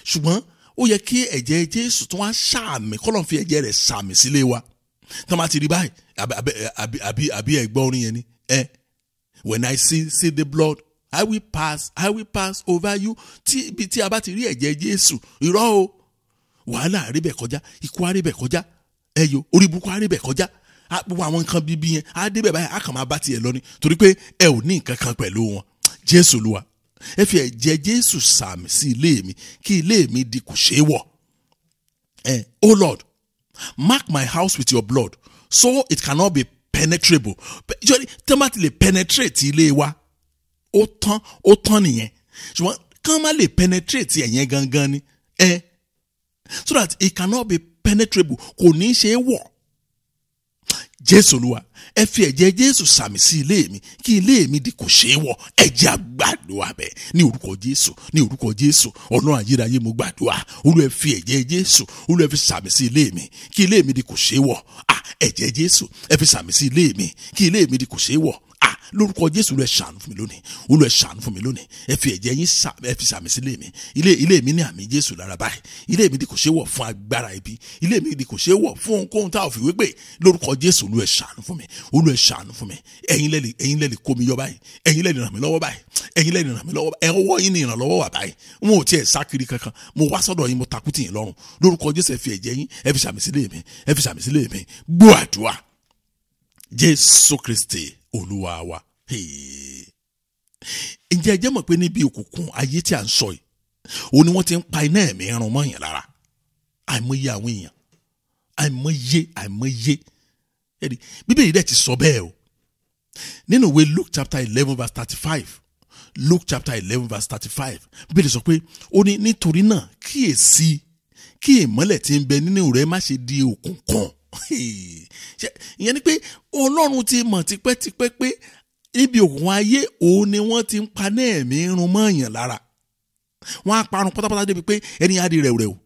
Ṣùgbọ́n ó yẹ kí ẹ̀jẹ̀ Jésù tún wá ṣàmì, kọ́lọ́run fi ẹ̀jẹ̀ rẹ̀ ṣàmì sílé wa. Tọ́ máa ti rí báyìí, àbí ẹ̀gbọ́n orin yẹn ni. When I see the blood, I will pass over you. Tí ibi tí a bá ti rí ẹ̀jẹ̀ Jésù, irọ́ o, wàhálà àríbẹ̀ kọjá, ikú àríbẹ̀ kọjá, ẹyọ orí burúkú àríbẹ̀ kọjá, gbogbo àwọn nǹkan bíbí yẹn á débẹ̀ báyìí, á kàn máa bá tiẹ̀ lọ ni, torí pé ẹ ò ní nǹkan kan pẹ̀lú wọn. Jésù Olúwa, ẹ fi ẹ̀jẹ̀ Jésù sàmì sí ilé mi, kí ilé mi di kò ṣeé wọ̀. Oh Lord, mark my house with your blood, so it cannot be penetrable. Tẹ́ má ti lè penetrate ilé wa, ó tán nìyẹn. Ṣùgbọ́n kán má lè penetrate ẹ̀yẹn gangan ni, so that it cannot be penetrable, kò ní ṣe é wọ̀. Jésù Olúwa, ẹ fi ẹ̀jẹ̀ Jésù sàmì sí ilé mi, kí ilé mi di kò ṣeé wọ̀. Ẹ jẹ́ á gbàdúrà bẹ́ẹ̀ ní orúkọ Jésù, ní orúkọ Jésù. Ọlọ́run ayérayé, mo gbàdúrà. Olúwa ẹ fi ẹ̀jẹ̀ Jésù, Olúwa ẹ fi sàmì sí ilé mi, kí ilé mi di kò ṣeé wọ̀. Ẹ̀jẹ̀ Jésù, ẹ fi sàmì sí ilé mi, kí ilé mi di kò ṣeé wọ̀. Lórúkọ Jésù, Olúwa ẹ ṣàánú fún mi lónìí, Olúwa ẹ ṣàánú fún mi lónìí. Ẹ fi ẹ̀jẹ̀ yín ẹ fi sàmì sí ilé mi. Ilé mi ní àmì Jésù lára báyìí. Ilé mi di kò ṣeé wọ̀ fún agbára ibi. Ilé mi di kò ṣeé wọ̀ fún ohunkóhun tá a ò fi wé pé. Lórúkọ Jésù, Olúwa ẹ ṣàánú fún mi, Olúwa ẹ ṣàánú fún mi. Ẹ̀yin lẹ lè kó mi yọ báyìí, ẹ̀yin lẹ lè ràn mí lọ́wọ́ báyìí, ẹ̀yin lẹ lè ràn mí lọ́wọ́ báyìí. Ọwọ́ yín ni ìrànlọ́wọ́ wà báyìí. N ò tiẹ̀ sá kiri kankan. Mo wá sọ́dọ̀ yín, mo takú tì yín lọ́rùn. Lórúkọ Jésù, ẹ fi ẹ̀jẹ̀ yín, ẹ fi sàmì sí ilé mi, ẹ fi sàmì sí ilé mi. Gbọ́ àdúrà. Jésù Kristi Olúwa wa. Ǹjẹ́ ẹ jẹ́ mọ̀ pé níbi òkùnkùn ayé tí a ń sọ yìí, òun ni wọ́n ti ń pa iná ẹ̀mí run mọ́ èèyàn lára. Àìmọye àwọn èèyàn, àìmọye. Bíbélì dẹ̀ ti sọ bẹ́ẹ̀ o. Nínú ìwé Luke chapter 11 verse 35, Luke chapter 11 verse 35, Bíbélì sọ pé ó ní nítorí náà kíyèsí kí ìmọ́lẹ̀ tí ń bẹ nínú rẹ má ṣe di òkùnkùn. Ìyẹn ni pé Ọlọ́run ti mọ̀ tipẹ́tipẹ́ pé níbi òkùnkùn ayé òun ni wọ́n ti ń paná ẹ̀mí run mọ́ èèyàn lára. Wọ́n á parun pátápátá débi pé ẹni á di rẹ̀wẹ̀rẹ̀ o.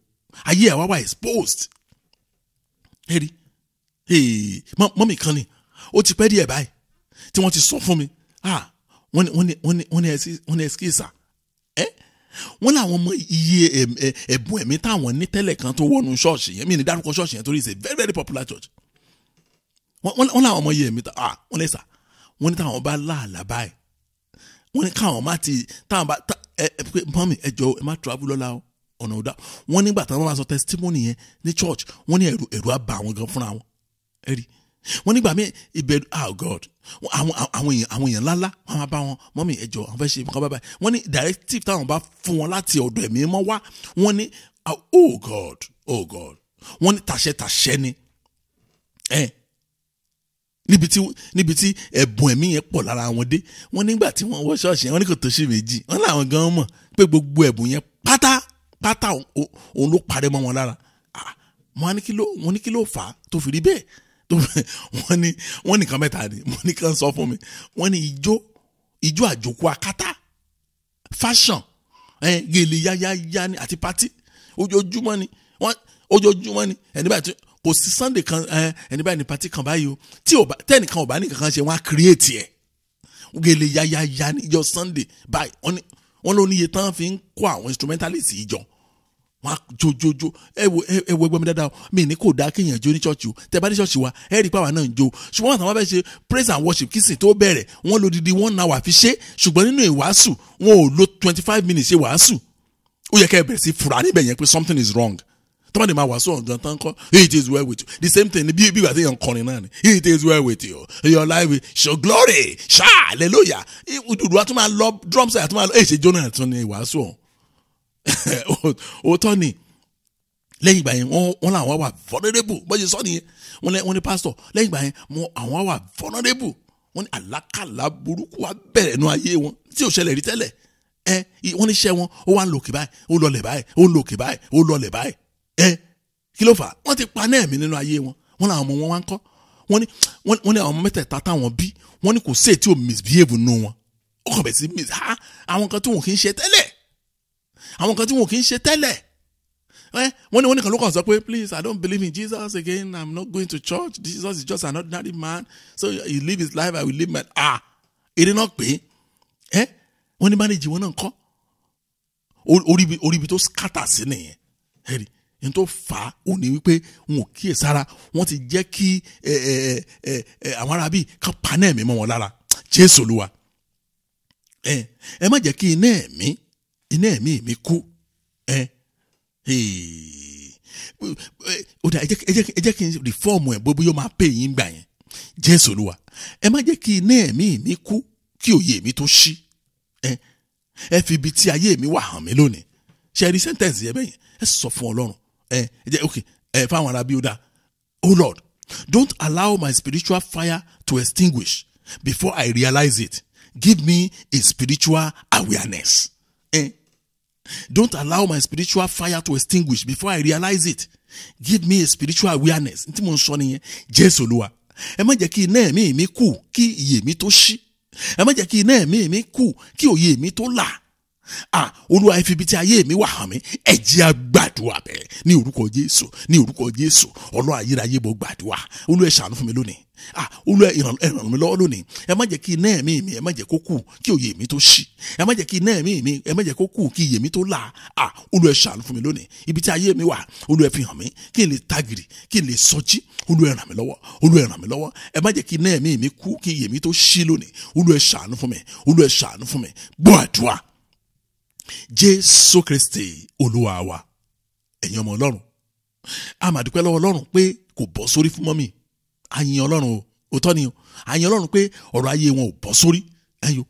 Ayé àwa wà exposed. Ẹ rí mummy kan ni, ó ti pẹ́ díẹ̀ báyìí tí wọ́n ti sọ fún mi. Wọ́n ní excuse, ẹ wọ́n làwọn mọ iye ẹ̀bùn ẹ̀mí táwọn ní tẹ́lẹ̀ kan tó wọnú ṣọ́ọ̀ṣì yẹn. Mi ní dárúkọ ṣọ́ọ̀ṣì yẹn torí it's a very, very popular church. Wọ́n làwọn mọ iye ẹ̀mí, wọ́n lè sà, wọ́n ní táwọn bá láàlá báyìí, wọ́n ní káwọn má ti táwọn bá ẹ pé, "Mummy, ẹ jọ̀ọ́, ẹ má travel lọ́la o, ọ̀nà ọ̀dà." Wọ́n nígbà táwọn bá sọ testimony yẹn ní church, wọ́n ní ẹ̀rù á bà àwọn gan fúnra wọn. Ẹ rí wọ́n nígbà míì ìbẹ̀rù, oh God, àwọn èèyàn ńláńlá, wọ́n máa bá wọn, "Mummy, ẹ jọ̀ọ́, àwọn fẹ́ ṣe nǹkan báyìí." Wọ́n ní directive táwọn bá fún wọn láti ọ̀dọ̀ Ẹ̀mí mọ́ wá, wọ́n ní, oh God, oh God, wọ́n ní tàṣẹ tàṣẹ ni ẹ níbi tí ẹ̀bùn ẹ̀mí yẹn pọ̀ lára wọn dé. Wọ́n nígbà tí wọ́n wọ ṣọ́ọ̀ṣì yẹn, wọ́n ní kò tó ṣì méjì, wọ́n láwọn gan mọ̀ pé gbogbo ẹ̀bùn yẹn pátá pátá òun ló parẹ́ mọ́ wọn lára. Wọ́n ní kí ló fà á tó fi rí bẹ́ẹ̀? Tó wọ́n ní nǹkan mẹ́ta ni wọ́n ní kàn sọ fún mi. Wọ́n ní ijó ijó àjòkú akátá, fashion, gèlè yáyáyá ni, àti party ojoojúmọ́ ni. Wọ́n ojoojúmọ́ ni ẹni báyìí, kò sí Sunday kan, ẹni báyìí ní party kan báyìí o, tí ò bá tẹ́nìkan ò bá ní kankan ṣe, wọ́n á create ẹ̀. Gèlè yáyáyá ní ìjọ Sunday báyìí. Wọ́n ló níye tán fi ń kó àwọn instrumentalist yìí jọ, wọ́n á jójójó. Ẹ wo, ẹgbẹ́ mi dáadáa, mi ní kò dáa kéèyàn jó ní ṣọ́ọ̀ṣì o. Tẹ bá ní ṣọ́ọ̀ṣì wa, ẹ rí pàwọn náà ń jó, ṣùgbọ́n àwọn bá fẹ́ ṣe praise and worship kí sì tó bẹ̀rẹ̀, wọ́n lo didi one hour fi ṣe, ṣùgbọ́n nínú ìwàásù, wọn ò lo 25 minutes ṣe wàásù. Ó yẹ kẹ́ ẹ bẹ̀rẹ̀ sí fura níbẹ̀ yẹn pé something is wrong. Tọ́mọ̀ ní máa wàásù ọ̀dọ̀ tán kọ́, "It is well with you," the same thing bí ìgbà tí yẹn ń kọrin náà ni, "It is well with you, your life will show glory, ṣá hallelujah." Ìdùdú wa tún máa lọ, drums àti máa lọ, èyí ṣe jóná tún ní ìwàásù ọ̀hún. Òótọ́ ni. Lẹ́yìn ìgbà yẹn, wọ́n làwọn wà vulnerable. Bó ṣe sọ nìyẹn. Wọ́n ní, "Pastor," lẹ́yìn ìgbà yẹn, àwọn wà vulnerable. Wọ́n ní àlákàlà burúkú wa bẹ̀rẹ̀ nú ayé wọn tí ò ṣẹlẹ̀ rí tẹ́lẹ̀. Ẹ wọ́n ní iṣẹ́ wọn, ó wà ń lòkè báyìí, ó lọlẹ̀ báyìí, ó lòkè báyìí, ó lọlẹ̀ báyìí. Ẹ kí ló fà á? Wọ́n ti pa náà ẹ̀mí nínú ayé wọn. Wọ́n làwọn ọmọ wọn wá ń kọ́. Wọ́n ní àwọn ọmọ mẹ́tẹ̀ẹ̀ta táwọn bí, wọ́n ní kò sí èyí tí ò misbehave nù wọn. Ó kàn bẹ̀ sí mis ha àwọn kan tí wọn kì í ṣe tẹ́lẹ̀, àwọn kan tí wọn kì í ṣe tẹ́lẹ̀. Ẹ wọ́n ní kan ló kàn sọ pé, "Please, I don't believe in Jesus again. I'm not going to church. Jesus is just an ordinary man, so he live his life, I will live my." Ah, èrè náà pé ẹ wọ́n ní marriage wọn náà kọ́, orí ibi tó scatter sí nìyẹn. Ẹ rí n tó fà á, ò ní wípé wọn ò kíyè sára. Wọn ti jẹ́ kí ẹ ẹ ẹ ẹ àwọn arábí kan paná ẹ̀mí mọ́ wọn lára. Jésù Olúwa, ẹ má jẹ́ kí iná ẹ̀mí mi kú. Ẹ ó dà, ẹ jẹ́ kí n reform ẹ̀ bó yóò máa pè yín gbà yẹn. Jésù Olúwa, ẹ má jẹ́ kí iná ẹ̀mí mi kú kí òye mi tó ṣí. Ẹ fi ibi tí ayé mi wà hàn mí lónìí. Ṣe rí sentence yẹn bẹ́yẹn? Ẹ sọ fún Ọlọ́run. Ẹ jẹ́ ok, ẹ fáwọn arábí, ó dà. Oh Lord, don't allow my spiritual fire to extinguish before I realize it. Give me a spiritual awareness. Don't allow my spiritual fire to extinguish before I realize it. Give me a spiritual awareness. N tí mo ń sọ nìyẹn. Jésù Olúwa, ẹ má jẹ́ kí iná ẹ̀mí mi kú kí iyè mi tó ṣí. Ẹ má jẹ́ kí iná ẹ̀mí mi kú kí òye mi tó là. Ah, Olúwa, ẹ fi ibi tí ayé mi wà hàn mí. Ẹ jẹ́ á gbàdúrà bẹ́ẹ̀ ní orúkọ Jésù, ní orúkọ Jésù. Ọlọ́run ayérayé, bọ́ gbàdúrà. Olúwa, ẹ ṣàánú fún mi lónìí. Ah, Olúwa, ẹ ràn mí lọ́wọ́ lónìí. Ẹ má jẹ́ kí iná ẹ̀mí mi, ẹ má jẹ́ kó kú kí òye mi tó ṣí. Ẹ má jẹ́ kí iná ẹ̀mí mi, ẹ má jẹ́ kó kú kí iyè mi tó là. Ah, Olúwa, ẹ ṣàánú fún mi lónìí. Ibi tí ayé mi wà, Olúwa, ẹ fi hàn mí kí n lè tagìrì, kí n lè sọjí. Olúwa, ẹ ràn mí lọ́wọ́. Olúwa, ẹ ràn mí lọ́wọ́. Ẹ má jẹ́ kí iná ẹ̀mí mi kú kí iyè mi tó ṣí lónìí. Olúwa, ẹ ṣàánú fún mi. Olúwa, ẹ ṣàánú fún mi. Gbọ́ àdúrà, Jésù Kristi Olúwa wa. Ẹ̀yin ọmọ Ọlọ́run, a máa dúpẹ́ lọ́wọ́ Ọlọ́run pé kò bọ́ sórí fún mummy. A yin Ọlọ́run o. Òótọ́ ni o. A yin Ọlọ́run pé ọ̀rọ̀ ayé wọn ò bọ́ sórí ẹ̀yọ́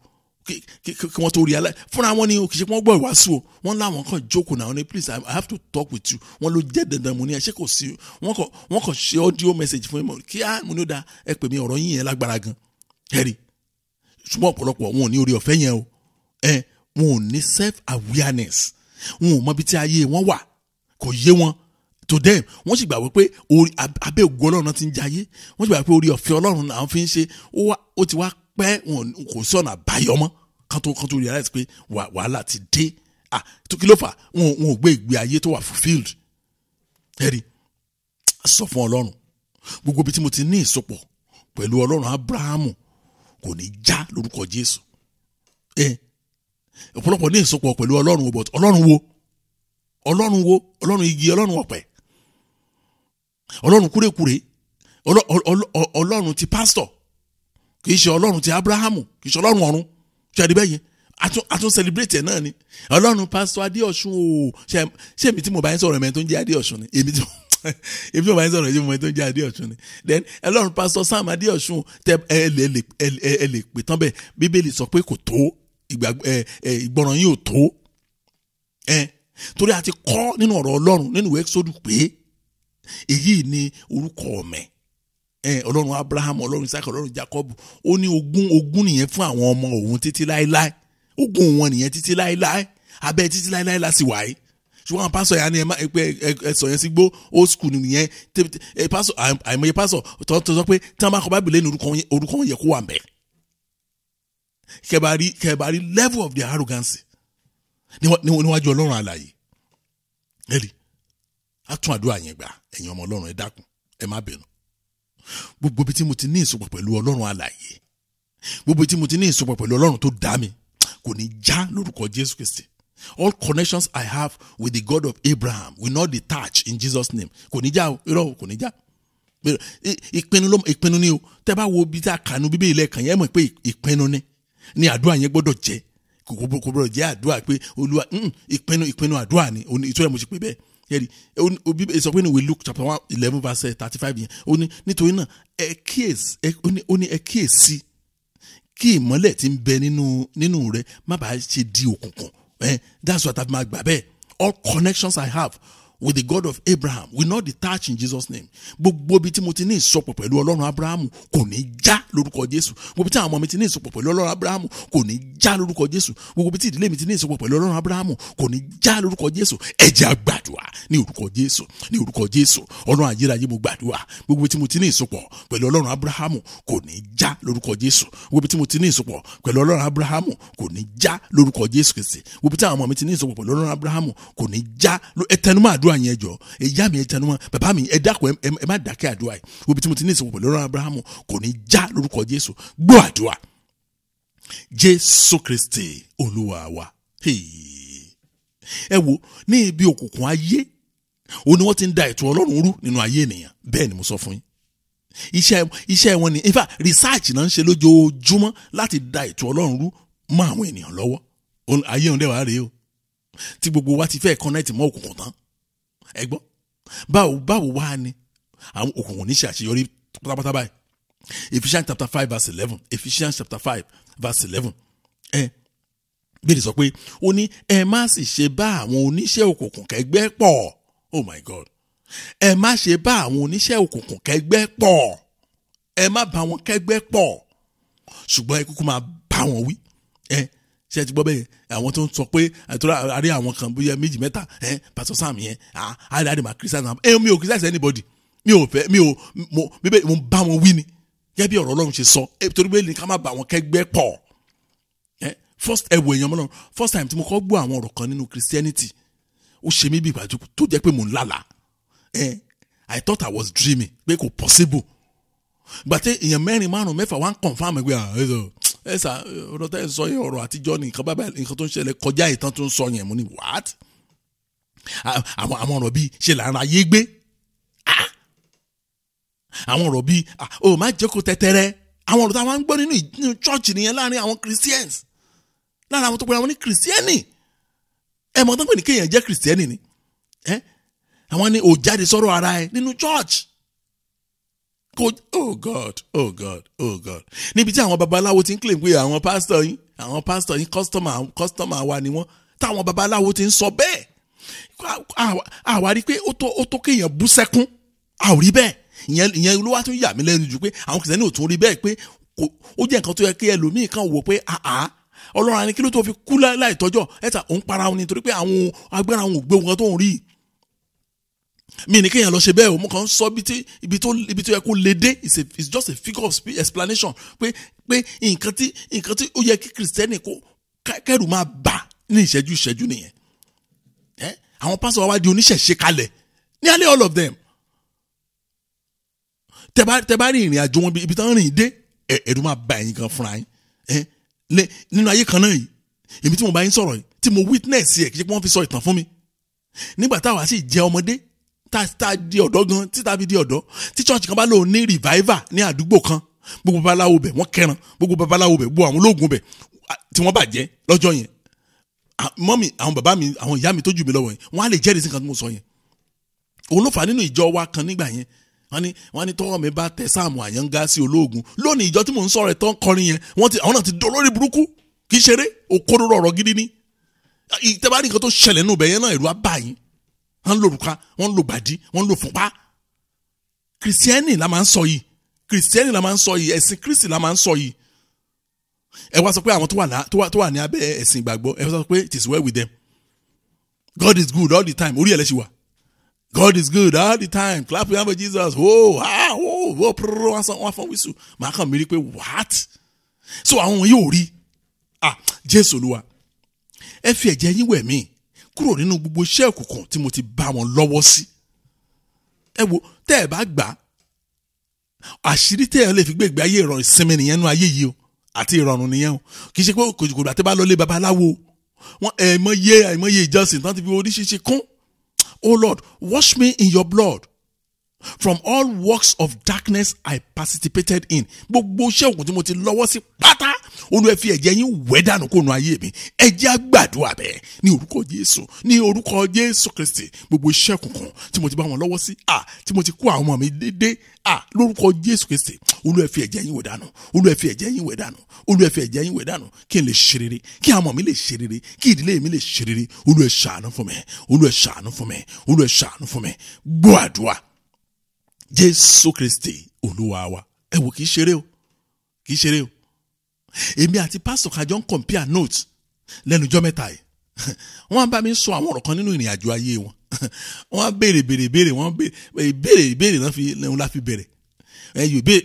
kí wọ́n tó rí alẹ́ fúnra wọn ni o. Kì í ṣe pé wọ́n gbọ́ ìwàásù o. Wọ́n láwọn kan jókòó náà ní, "Please, I have to talk with you." Wọ́n ló jẹ́ dandan. Mo ní, ẹ ṣé kò sí? Wọ́n kàn ṣe audio message fún mi kí á. Mo ní ó da, ẹ pè mí, ọ̀rọ̀ yín yẹn lágbára gan. Ẹ rí, ṣùgbọ́n ọ̀pọ̀lọpọ̀ wọn ò ní orí ọ̀fẹ́ yẹn o. Ẹ wọn ò ní self awareness, wọn ò mọ ibi tí ayé wọn wà, kò yé wọn. To them, wọ́n sì gbàgbọ́ pé orí abẹ́ ògo Ọlọ́run náà ti ń jayé. Wọ́n sì gbàgbọ́ pé orí ọ̀fẹ́ Ọlọ́run làwọn fi ń ṣe. Ó ti wá pẹ́, wọn kò sí ọ̀nà àbáyọ mọ́ kán tó realize pé wàhálà ti dé. Ah, tó kí ló fà? Wọn ò gbé ìgbé ayé tó wà fulfilled. Ẹ̀rí sọ fún Ọlọ́run. Gbogbo ibi tí mo ti ní ìsopọ̀ pẹ̀lú Ọlọ́run Abrahamu kò ní já lórúkọ Jésù. Ọ̀pọ̀lọpọ̀ ní ìsopọ̀ pẹ̀lú Ọlọ́run, but Ọlọ́run wo? Ọlọ́run wo? Ọlọ́run igi, Ọlọ́run ọ̀pẹ, Ọlọ́run kúrékúré, Ọlọ́run ti pásítọ̀, kì í ṣe Ọlọ́run ti Abrahamu, kì í ṣe Ọlọ́run ọ̀run. Ṣe àdìbẹ́ yẹn a tún celebrate ẹ̀ náà ni Ọlọ́run Pásítọ̀ Adéọ̀sùn o. Ṣe èmi tí mo bá yín sọ̀rọ̀ ẹ̀mẹ́ tó ń jẹ́ Adéọ̀sùn ni? Èmi tí mo bá yín sọ̀rọ̀ ẹ̀mẹ́ tó ń jẹ́ Adéọ̀sùn ni. Then Ọlọ́run Pásítọ̀ Sam Adéọ̀sùn, tẹ ẹ lè pè tán bẹ́ẹ̀. Bíbélì sọ pé kò tó, ìgbọràn yín ò tó ẹ, torí a ti kọ́ nínú ọ̀rọ̀ Ọlọ́run nínú ìwé Exodus pé èyí ni orúkọ mi, Ọlọ́run Abraham, Ọlọ́run Isaac, Ọlọ́run Jacob. Ó ní ogún nìyẹn fún àwọn ọmọ òun títí láéláé, ogún wọn nìyẹn títí láéláé, abẹ́ títí láéláé láti wáyé. Ṣùgbọ́n àwọn pásọ̀ yẹn ni ẹ sọ yẹn sí gbó, old school nìyẹn. Pásọ̀, àìmọye pásọ̀ tó sọ pé tí wọ́n bá kọ Báìbù lẹ́nu, orúkọ wọn yẹ kó wà mbẹ́. Kẹbàárí level of their arrogance níwájú Ọlọ́run alààyè. Ẹ̀rí á tún àdúrà yẹn gbà. Ẹ̀yin ọmọ Ọlọ́run, ẹ dákun, ẹ má bínú. Gbogbo ibi tí mo ti ní ìsopọ̀ pẹ̀lú Ọlọ́run alààyè, gbogbo ibi tí mo ti ní ìsopọ̀ pẹ̀lú Ọlọ́run tó dá mi, kò ní já lórúkọ Jésù Kristi. All connections I have with the God of Abraham will not detach in Jesus' name. Kò ní já o, irọ́, kò ní já. Ìpinnu ló, ìpinnu ni o. Tẹ́ bá wo ibi tí a kà nú Bíbélì lẹ́ẹ̀kan yẹn, mọ̀ pé ìpinnu ni àdúrà yẹn gbọ́dọ̀ jẹ́. Kò gbọ́dọ̀ jẹ́ àdúrà pé Olúwa, ìpinnu àdúrà ni. Ìtura mo ṣe pé bẹ́ẹ̀ yẹ́rì ó sọ pé ní ìwé Luke chapter 111 verse 35 yẹn, ó ní nítorí náà ẹ kíyèsí, ó ní ẹ kíyèsí kí ìmọ́lẹ̀ tí ń bẹ nínú rẹ má bàa ṣe di òkùnkùn. That's what I've máa gbà bẹ́ẹ̀. All connections I have with the God of Abraham will not detach in Jesus' name. Gbogbo ibi tí mo ti ní ìsopọ̀ pẹ̀lú Ọlọ́run Abrahamu kò ní já lórúkọ Jésù. Gbogbo ibi tí àwọn ọmọ mi ti ní ìsopọ̀ pẹ̀lú Ọlọ́run Abrahamu kò ní já lórúkọ Jésù. Gbogbo ibi tí ìdílé mi ti ní ìsopọ̀ pẹ̀lú Ọlọ́run Abrahamu kò ní já lórúkọ Jésù. Ẹ jẹ́ á gbàdúrà ní orúkọ Jésù, ní orúkọ Jésù. Ọlọ́run ayérayé, mo gbàdúrà, gbogbo ibi tí mo ti ní ìsopọ̀ pẹ̀lú Ọlọ́run Abrahamu kò ní já lórúkọ Jésù. Gbogbo ibi tí mo ti ní ìsopọ̀ pẹ̀lú Ọlọ́run Abrahamu kò ní já lórúkọ Jésù Kristi. Gbogbo ibi tí àwọn ọmọ mi ti ní ìsopọ̀ pẹ̀lú Ọlọ́run Abrahamu kò ní já. Ẹ tẹnumọ́ àdúrà yẹn jọ. Ìyá mi, ẹ tẹnumọ́. Bàbá mi, ẹ dákun, ẹ má dákẹ́ àdúrà yìí. Gbogbo ibi tí mo ti ní ìsopọ̀ pẹ̀lú Ọlọ́run Abrahamu kò ní já lórúkọ Jésù. Gbọ́ àdúrà, Jésù Kristi Olúwa wa. Ẹ wo, ní ibi òkùnkùn ayé ó ní wọ́n ti ń da ètò Ọlọ́run rú nínú ayé ènìyàn. Bẹ́ẹ̀ ni mo sọ fún yín, iṣẹ́ wọn ni. In fact, research náà ń ṣe lójoojúmọ́ láti da ètò Ọlọ́run rú mọ́ àwọn ènìyàn lọ́wọ́. Ayé òun dẹ̀ wá rèé o, tí gbogbo wa ti fẹ́ connect mọ́ òkùnkùn tán. Ẹ gbọ́, báwo wá ni àwọn òkùnkùn ní ṣe àṣeyọrí pátápátá báyìí? Ephesians chapter 5 verse 11, Ephesians chapter 5 verse 11. Ẹ bíi sọ pé ó ní ẹ má sì ṣe bá àwọn oníṣẹ́ òkùnkùn kẹ́gbẹ́ pọ̀. Oh my God! Ẹ má ṣe bá àwọn oníṣẹ́ òkùnkùn kẹ́gbẹ́ pọ̀. Ẹ má bá wọn kẹ́gbẹ́ pọ̀, ṣùgbọ́n ẹ kúkú máa bá wọn wí. Ẹ ṣe ti gbọ́ bẹ́ẹ̀? Àwọn tó ń sọ pé àtúrà àrí àwọn kan bóyá méjì mẹ́ta, ẹ Pastor Sam yẹn, àrí àrí máa criticize ẹ. Mi ò criticize anybody. Mi ò fẹ́, mi ò mo bíbẹ́, mo bá wọn wí ni gẹ́gẹ́ bí ọ̀rọ̀ Ọlọ́run ṣe sọ, torí pé ní ká má bá wọn kẹ́gbẹ́ pọ̀. Ẹ first, ẹ wo, èèyàn mọ́lọ́run, first time tí mo kọ́ gbọ́ àwọn ọ̀rọ̀ kan nínú Christianity, ó ṣe mí bí ìgbà tó jẹ́ pé mò ń lálàá. Ẹ I thought I was dreaming, pé kò possible. Gbàtẹ́ èèyàn mẹ́rin, márùn, mẹ́fà wá ń confirm pé ẹ sà, ọ̀rọ̀ tẹ́ ẹ sọ yẹn, ọ̀rọ̀ àtijọ́ ni. Nǹkan bábà, nǹkan tó ń ṣẹlẹ̀ kọjá ìtàn tó ń sọ yẹn. Mo ní what? Àwọn ọ̀rọ̀ bíi ṣe là ń ra ayé gbé, àwọn ọ̀rọ̀ bíi ó má jókòó tẹ́tẹ́rẹ́, àwọn ọ̀rọ̀ táwọn ń gbọ́ nínú church nìyẹn, láàrin àwọn Christians, láàrin àwọn tó pera wọn ní Christian. Ẹ mọ̀ tó ń pè ní kéèyàn jẹ́ Christian ni ẹ. Àwọn ni ò jáde sọ̀rọ̀ ara ẹ nínú church kò. Oh God, oh God, oh God! Níbi tí àwọn babaláwo ti ń claim pé àwọn pastor yín customer wa ni wọ́n, táwọn babaláwo ti ń sọ bẹ́ẹ̀, àwa rí i pé ó tó kéèyàn bú sẹ́kún. A ò rí bẹ́ẹ̀. Ìyẹn ló wá tún yà mí lẹ́nu jù, pé àwọn Christian ò tún rí bẹ́ẹ̀, pé ó jẹ́ nǹkan tó yẹ kí ẹlòmíì kan wò pé àá Ọlọ́run àní kí ló tó fi kú láìtọ́jọ́ ẹ̀ta òun para òun nítorí pé àwọn agbára òun ò gbé wọn tó ń rí. Mi ní kéèyàn lọ ṣe bẹ́ẹ̀ o. Mo kàn ń sọ ibi tó yẹ kó le dé. It's just a figure of speech explanation pé nǹkan tí ó yẹ kí Christian kó kẹrù máa bà ní ìṣẹ́jú ìṣẹ́jú nìyẹn. Ẹ àwọn pásítọ̀ wa wá di oníṣẹ̀ṣe kalẹ̀, nearly all of them. Tẹ́ bá rí ìrìn àjò wọn ibi tán rìn dé, ẹ̀rù máa bà ẹ̀yin gan fúnra yín. Nínú ayé kan náà yìí, èmi tí mo bá yín sọ̀rọ̀ yìí, tí mo witness ẹ̀, kì í ṣe pé wọ́n fi sọ ìtàn fún mi. Nígbà táwa sì jẹ́ ọmọdé, tá a di ọ̀dọ́ gan, tí tá a fi di ọ̀dọ́, tí church kan bá lò ní revival ní àdúgbò kan, gbogbo babaláwo bẹ̀ wọ́n kẹran, gbogbo babaláwo bẹ̀, gbogbo àwọn ológun bẹ̀ tí wọ́n bàjẹ́ lọ́jọ́ yẹn. Mọ́mì, àwọn bàbá mi, àwọn ìyá mi tó jù mí lọ́wọ́ yẹn, wọ́n á lè jẹ́rìí sí nǹkan tí mo sọ yẹn. Òun ló fà nínú ìjọ wa kan nígbà yẹn. Wọ́n ní tọ́wọ́ mi bá tẹ Sáàmù Àyànga sí ológun. Lónìí ìjọ tí mò ń sọ̀rọ̀ ẹ̀ tán kọrin yẹn, àwọn náà ti dolórí burúkú, kì í ṣeré, òkodoro ọ̀rọ̀ gidi ni. Tẹ́ bá rí nǹkan tó ṣẹlẹ̀ nínú ibẹ̀ yẹn náà, ẹ̀rù á bà yín. Wọ́n ń lo òrùka, wọ́n ń lo gbàdí, wọ́n ń lo fúnpá. Kìrìsìtẹ́nì la máa ń sọ yìí, Kìrìsìtẹ́nì la máa ń sọ yìí, ẹ̀sìn Kristi la máa ń sọ yìí. Ẹ wá sọ pé àwọn tó wà ní abẹ́ ẹ̀sìn ìgbàgbọ́, ẹ wá sọ pé it is well with them. God is good all the time, orí ẹ̀ lẹ́sìn wà. God is good all the time, clap your hand for Jesus, oh, ah, oh, oh, prrr, wọ́n fọ́n wíṣù. Màá kàn mí rí pé what? So àwọn yóò rí, ah, Jésù Olúwa, ẹ fi ẹ̀jẹ̀ yín wẹ̀ mí kúrò nínú gbogbo iṣẹ́ òkùnkùn tí mo ti bá wọn lọ́wọ́ sí. Ẹ wo, tẹ́ ẹ bá gbà á, àṣírí tẹ́ ẹ lè fi gbé ìgbé ayé ìrọ̀rùn ìsinmi nìyẹn nínú ayé yìí o, àti ìrọ̀rùn nìyẹn o. Kì í ṣe pé kòjìkòjì àti bá lọ lé babaláwo, wọn ẹ̀mọye ìjọsìn tán ti fi oríṣiríṣi kún. Oh Lord, wash me in your blood from all works of darkness I participated in. Gbogbo iṣẹ́ òkùnkùn tí mo ti lọ́wọ́ sí pátá, Olúwa fi ẹ̀jẹ̀ yín wẹ̀ dànù kó nu ayé mi. Ẹ jẹ́ á gbàdúrà bẹ́ẹ̀ ní orúkọ Jésù, ní orúkọ Jésù Kristi. Gbogbo iṣẹ́ òkùnkùn tí mo ti bá wọn lọ́wọ́ sí, tí mo ti kó àwọn ọmọ mi dédé, lórúkọ Jésù Kristi, Olúwa fi ẹ̀jẹ̀ yín wẹ̀ dànù, Olúwa fi ẹ̀jẹ̀ yín wẹ̀ dànù, Olúwa fi ẹ̀jẹ̀ yín wẹ̀ dànù, kí n lè ṣe rere, kí àwọn ọmọ mi lè ṣe rere, kí ìdílé mi lè ṣe rere. Olúwa ṣàánú fún mi, Olúwa ṣàánú fún mi, Olúwa ṣàánú fún mi. Gbọ́ àdúrà Jésù Kristi Olúwa wa. Ẹ wò, kì í ṣeré o, kì í ṣeré o. Èmi àti pásítọ̀ kájọ ń compare notes lẹ́nu ọjọ́ mẹ́ta yìí. Wọ́n á bá mi sọ àwọn ọ̀rọ̀ kan nínú ìrìn àjò ayé wọn. Wọ́n á béèrè béèrè, wọ́n béèrè ìbéèrè náà la fi bẹ̀rẹ̀.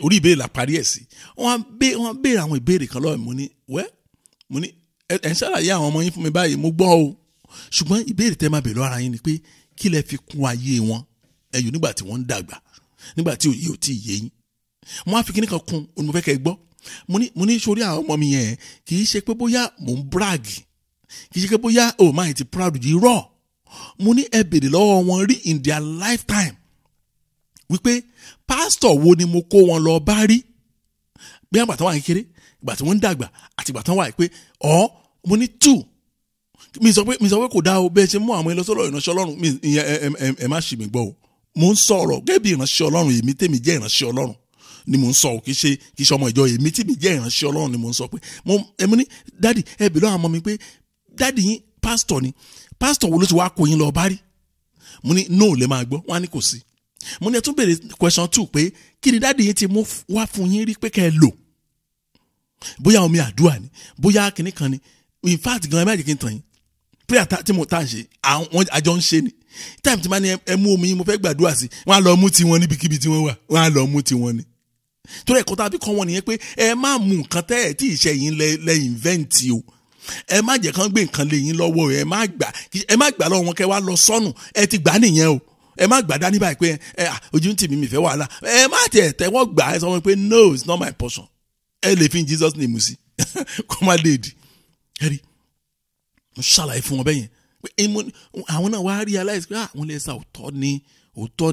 Orí ìbéèrè la parí ẹ̀ sí. Wọ́n á béèrè àwọn ìbéèrè kan lọ́wọ́ mi. Mo ní wẹ́, mo ní ẹ̀ ń ṣàlàyé àwọn ọmọ yín fún mi báyìí, mo gbọ́ o. Ṣùgbọ́n ìbéèrè tẹ́ máa bèèrè lọ́wọ́ ara yín ni pé kí lẹ fi kún ayé wọn ẹ̀yọ́ nígbà tí wọ́n ń dàgbà, nígbà tí òye ò tí ì yé yín. Mo á fi kíní kan kún, mo fẹ́ kẹ́ ẹ gbọ́. Mo ní sórí àwọn ọmọ mi yẹn, kì í ṣe pé bóyá mò ń brag, kì í ṣe pé bóyá oh máa ti proud yìí rọ̀. Mo ní ẹ bèrè lọ́wọ́ wọn rí in their lifetime wípé pásítọ̀ wo ni mo kó wọn lọ bá rí, bí àgbà tán wà kékeré, ìgbà tí wọ́n ń dàgbà àti ìgbà tán wà pé ọ́. Mo ní two, mi sọ pé kò dáa o, bẹ́ẹ̀ ṣe mú àwọn ẹlọ́sọ̀rọ̀ ìránṣẹ́ Ọlọ́run mi ìyẹn ẹ má ṣì mí gbọ́ o. Mo ń sọ̀rọ̀ gẹ́gẹ́ bí ìránṣẹ́ Ọlọ́run, èmi tèmi jẹ́ ìránṣẹ́ Ọlọ́run ni mo ń sọ, kì í ṣe ọmọ ìjọ, èmi tèmi jẹ́ ìránṣẹ́ Ọlọ́run ni mo ń sọ pé mo ní dádì ẹ bèèrè lọ́wọ́ àwọn ọmọ mi pé dádì yín pásítọ̀ ni, pásítọ̀ wo ló ti wá kó yín lọ bá rí? Mo ní no lè máa gbọ́, wọ́n á ní kò sí. Mo ní ẹ tún béèrè question 2 pé kí ni dádì yín ti mú wá fún yín rí pé kẹ́ ẹ lò, bóyá omi àdúrà ni, bóyá kinní kan ni. In fact gan, ẹ má jẹ́ kí n tàn yín, prayer tí mo tá ń ṣe, àwọn àjọ ń ṣe ni. Time tí ma ní ẹ mú omi mo fẹ́ gbàdúrà sí, wọ́n á lọ mú tiwọn níbikíbi tí wọ́n wà, wọ́n á lọ mú tiwọn ni. Torí ẹ̀kọ́ tá a fi kọ́ wọn nìyẹn pé ẹ má mú nǹkan tẹ́ ẹ̀ tí ìṣe yín lẹ invent o. Ẹ má jẹ́ kán gbé nǹkan lé yín lọ́wọ́, ẹ má gbà lọ́wọ́ wọn kẹ́ wá lọ sọ́nù, ẹ ti gbà nìyẹn o. Ẹ má gbà dání báyìí pé ẹ ojú ń tì mí mi fẹ́ wàhálà. Ẹ má tiẹ̀ tẹ́wọ́ gbà, ẹ sọ wọn pé no, it's not my portion. Ẹ lè fi Jesus name sí kó má lè di. Ẹ rí, mo ṣàlàyé fún wọn bẹ́yẹn. Àwọn náà wá realize pé àwọn lè sa òótọ́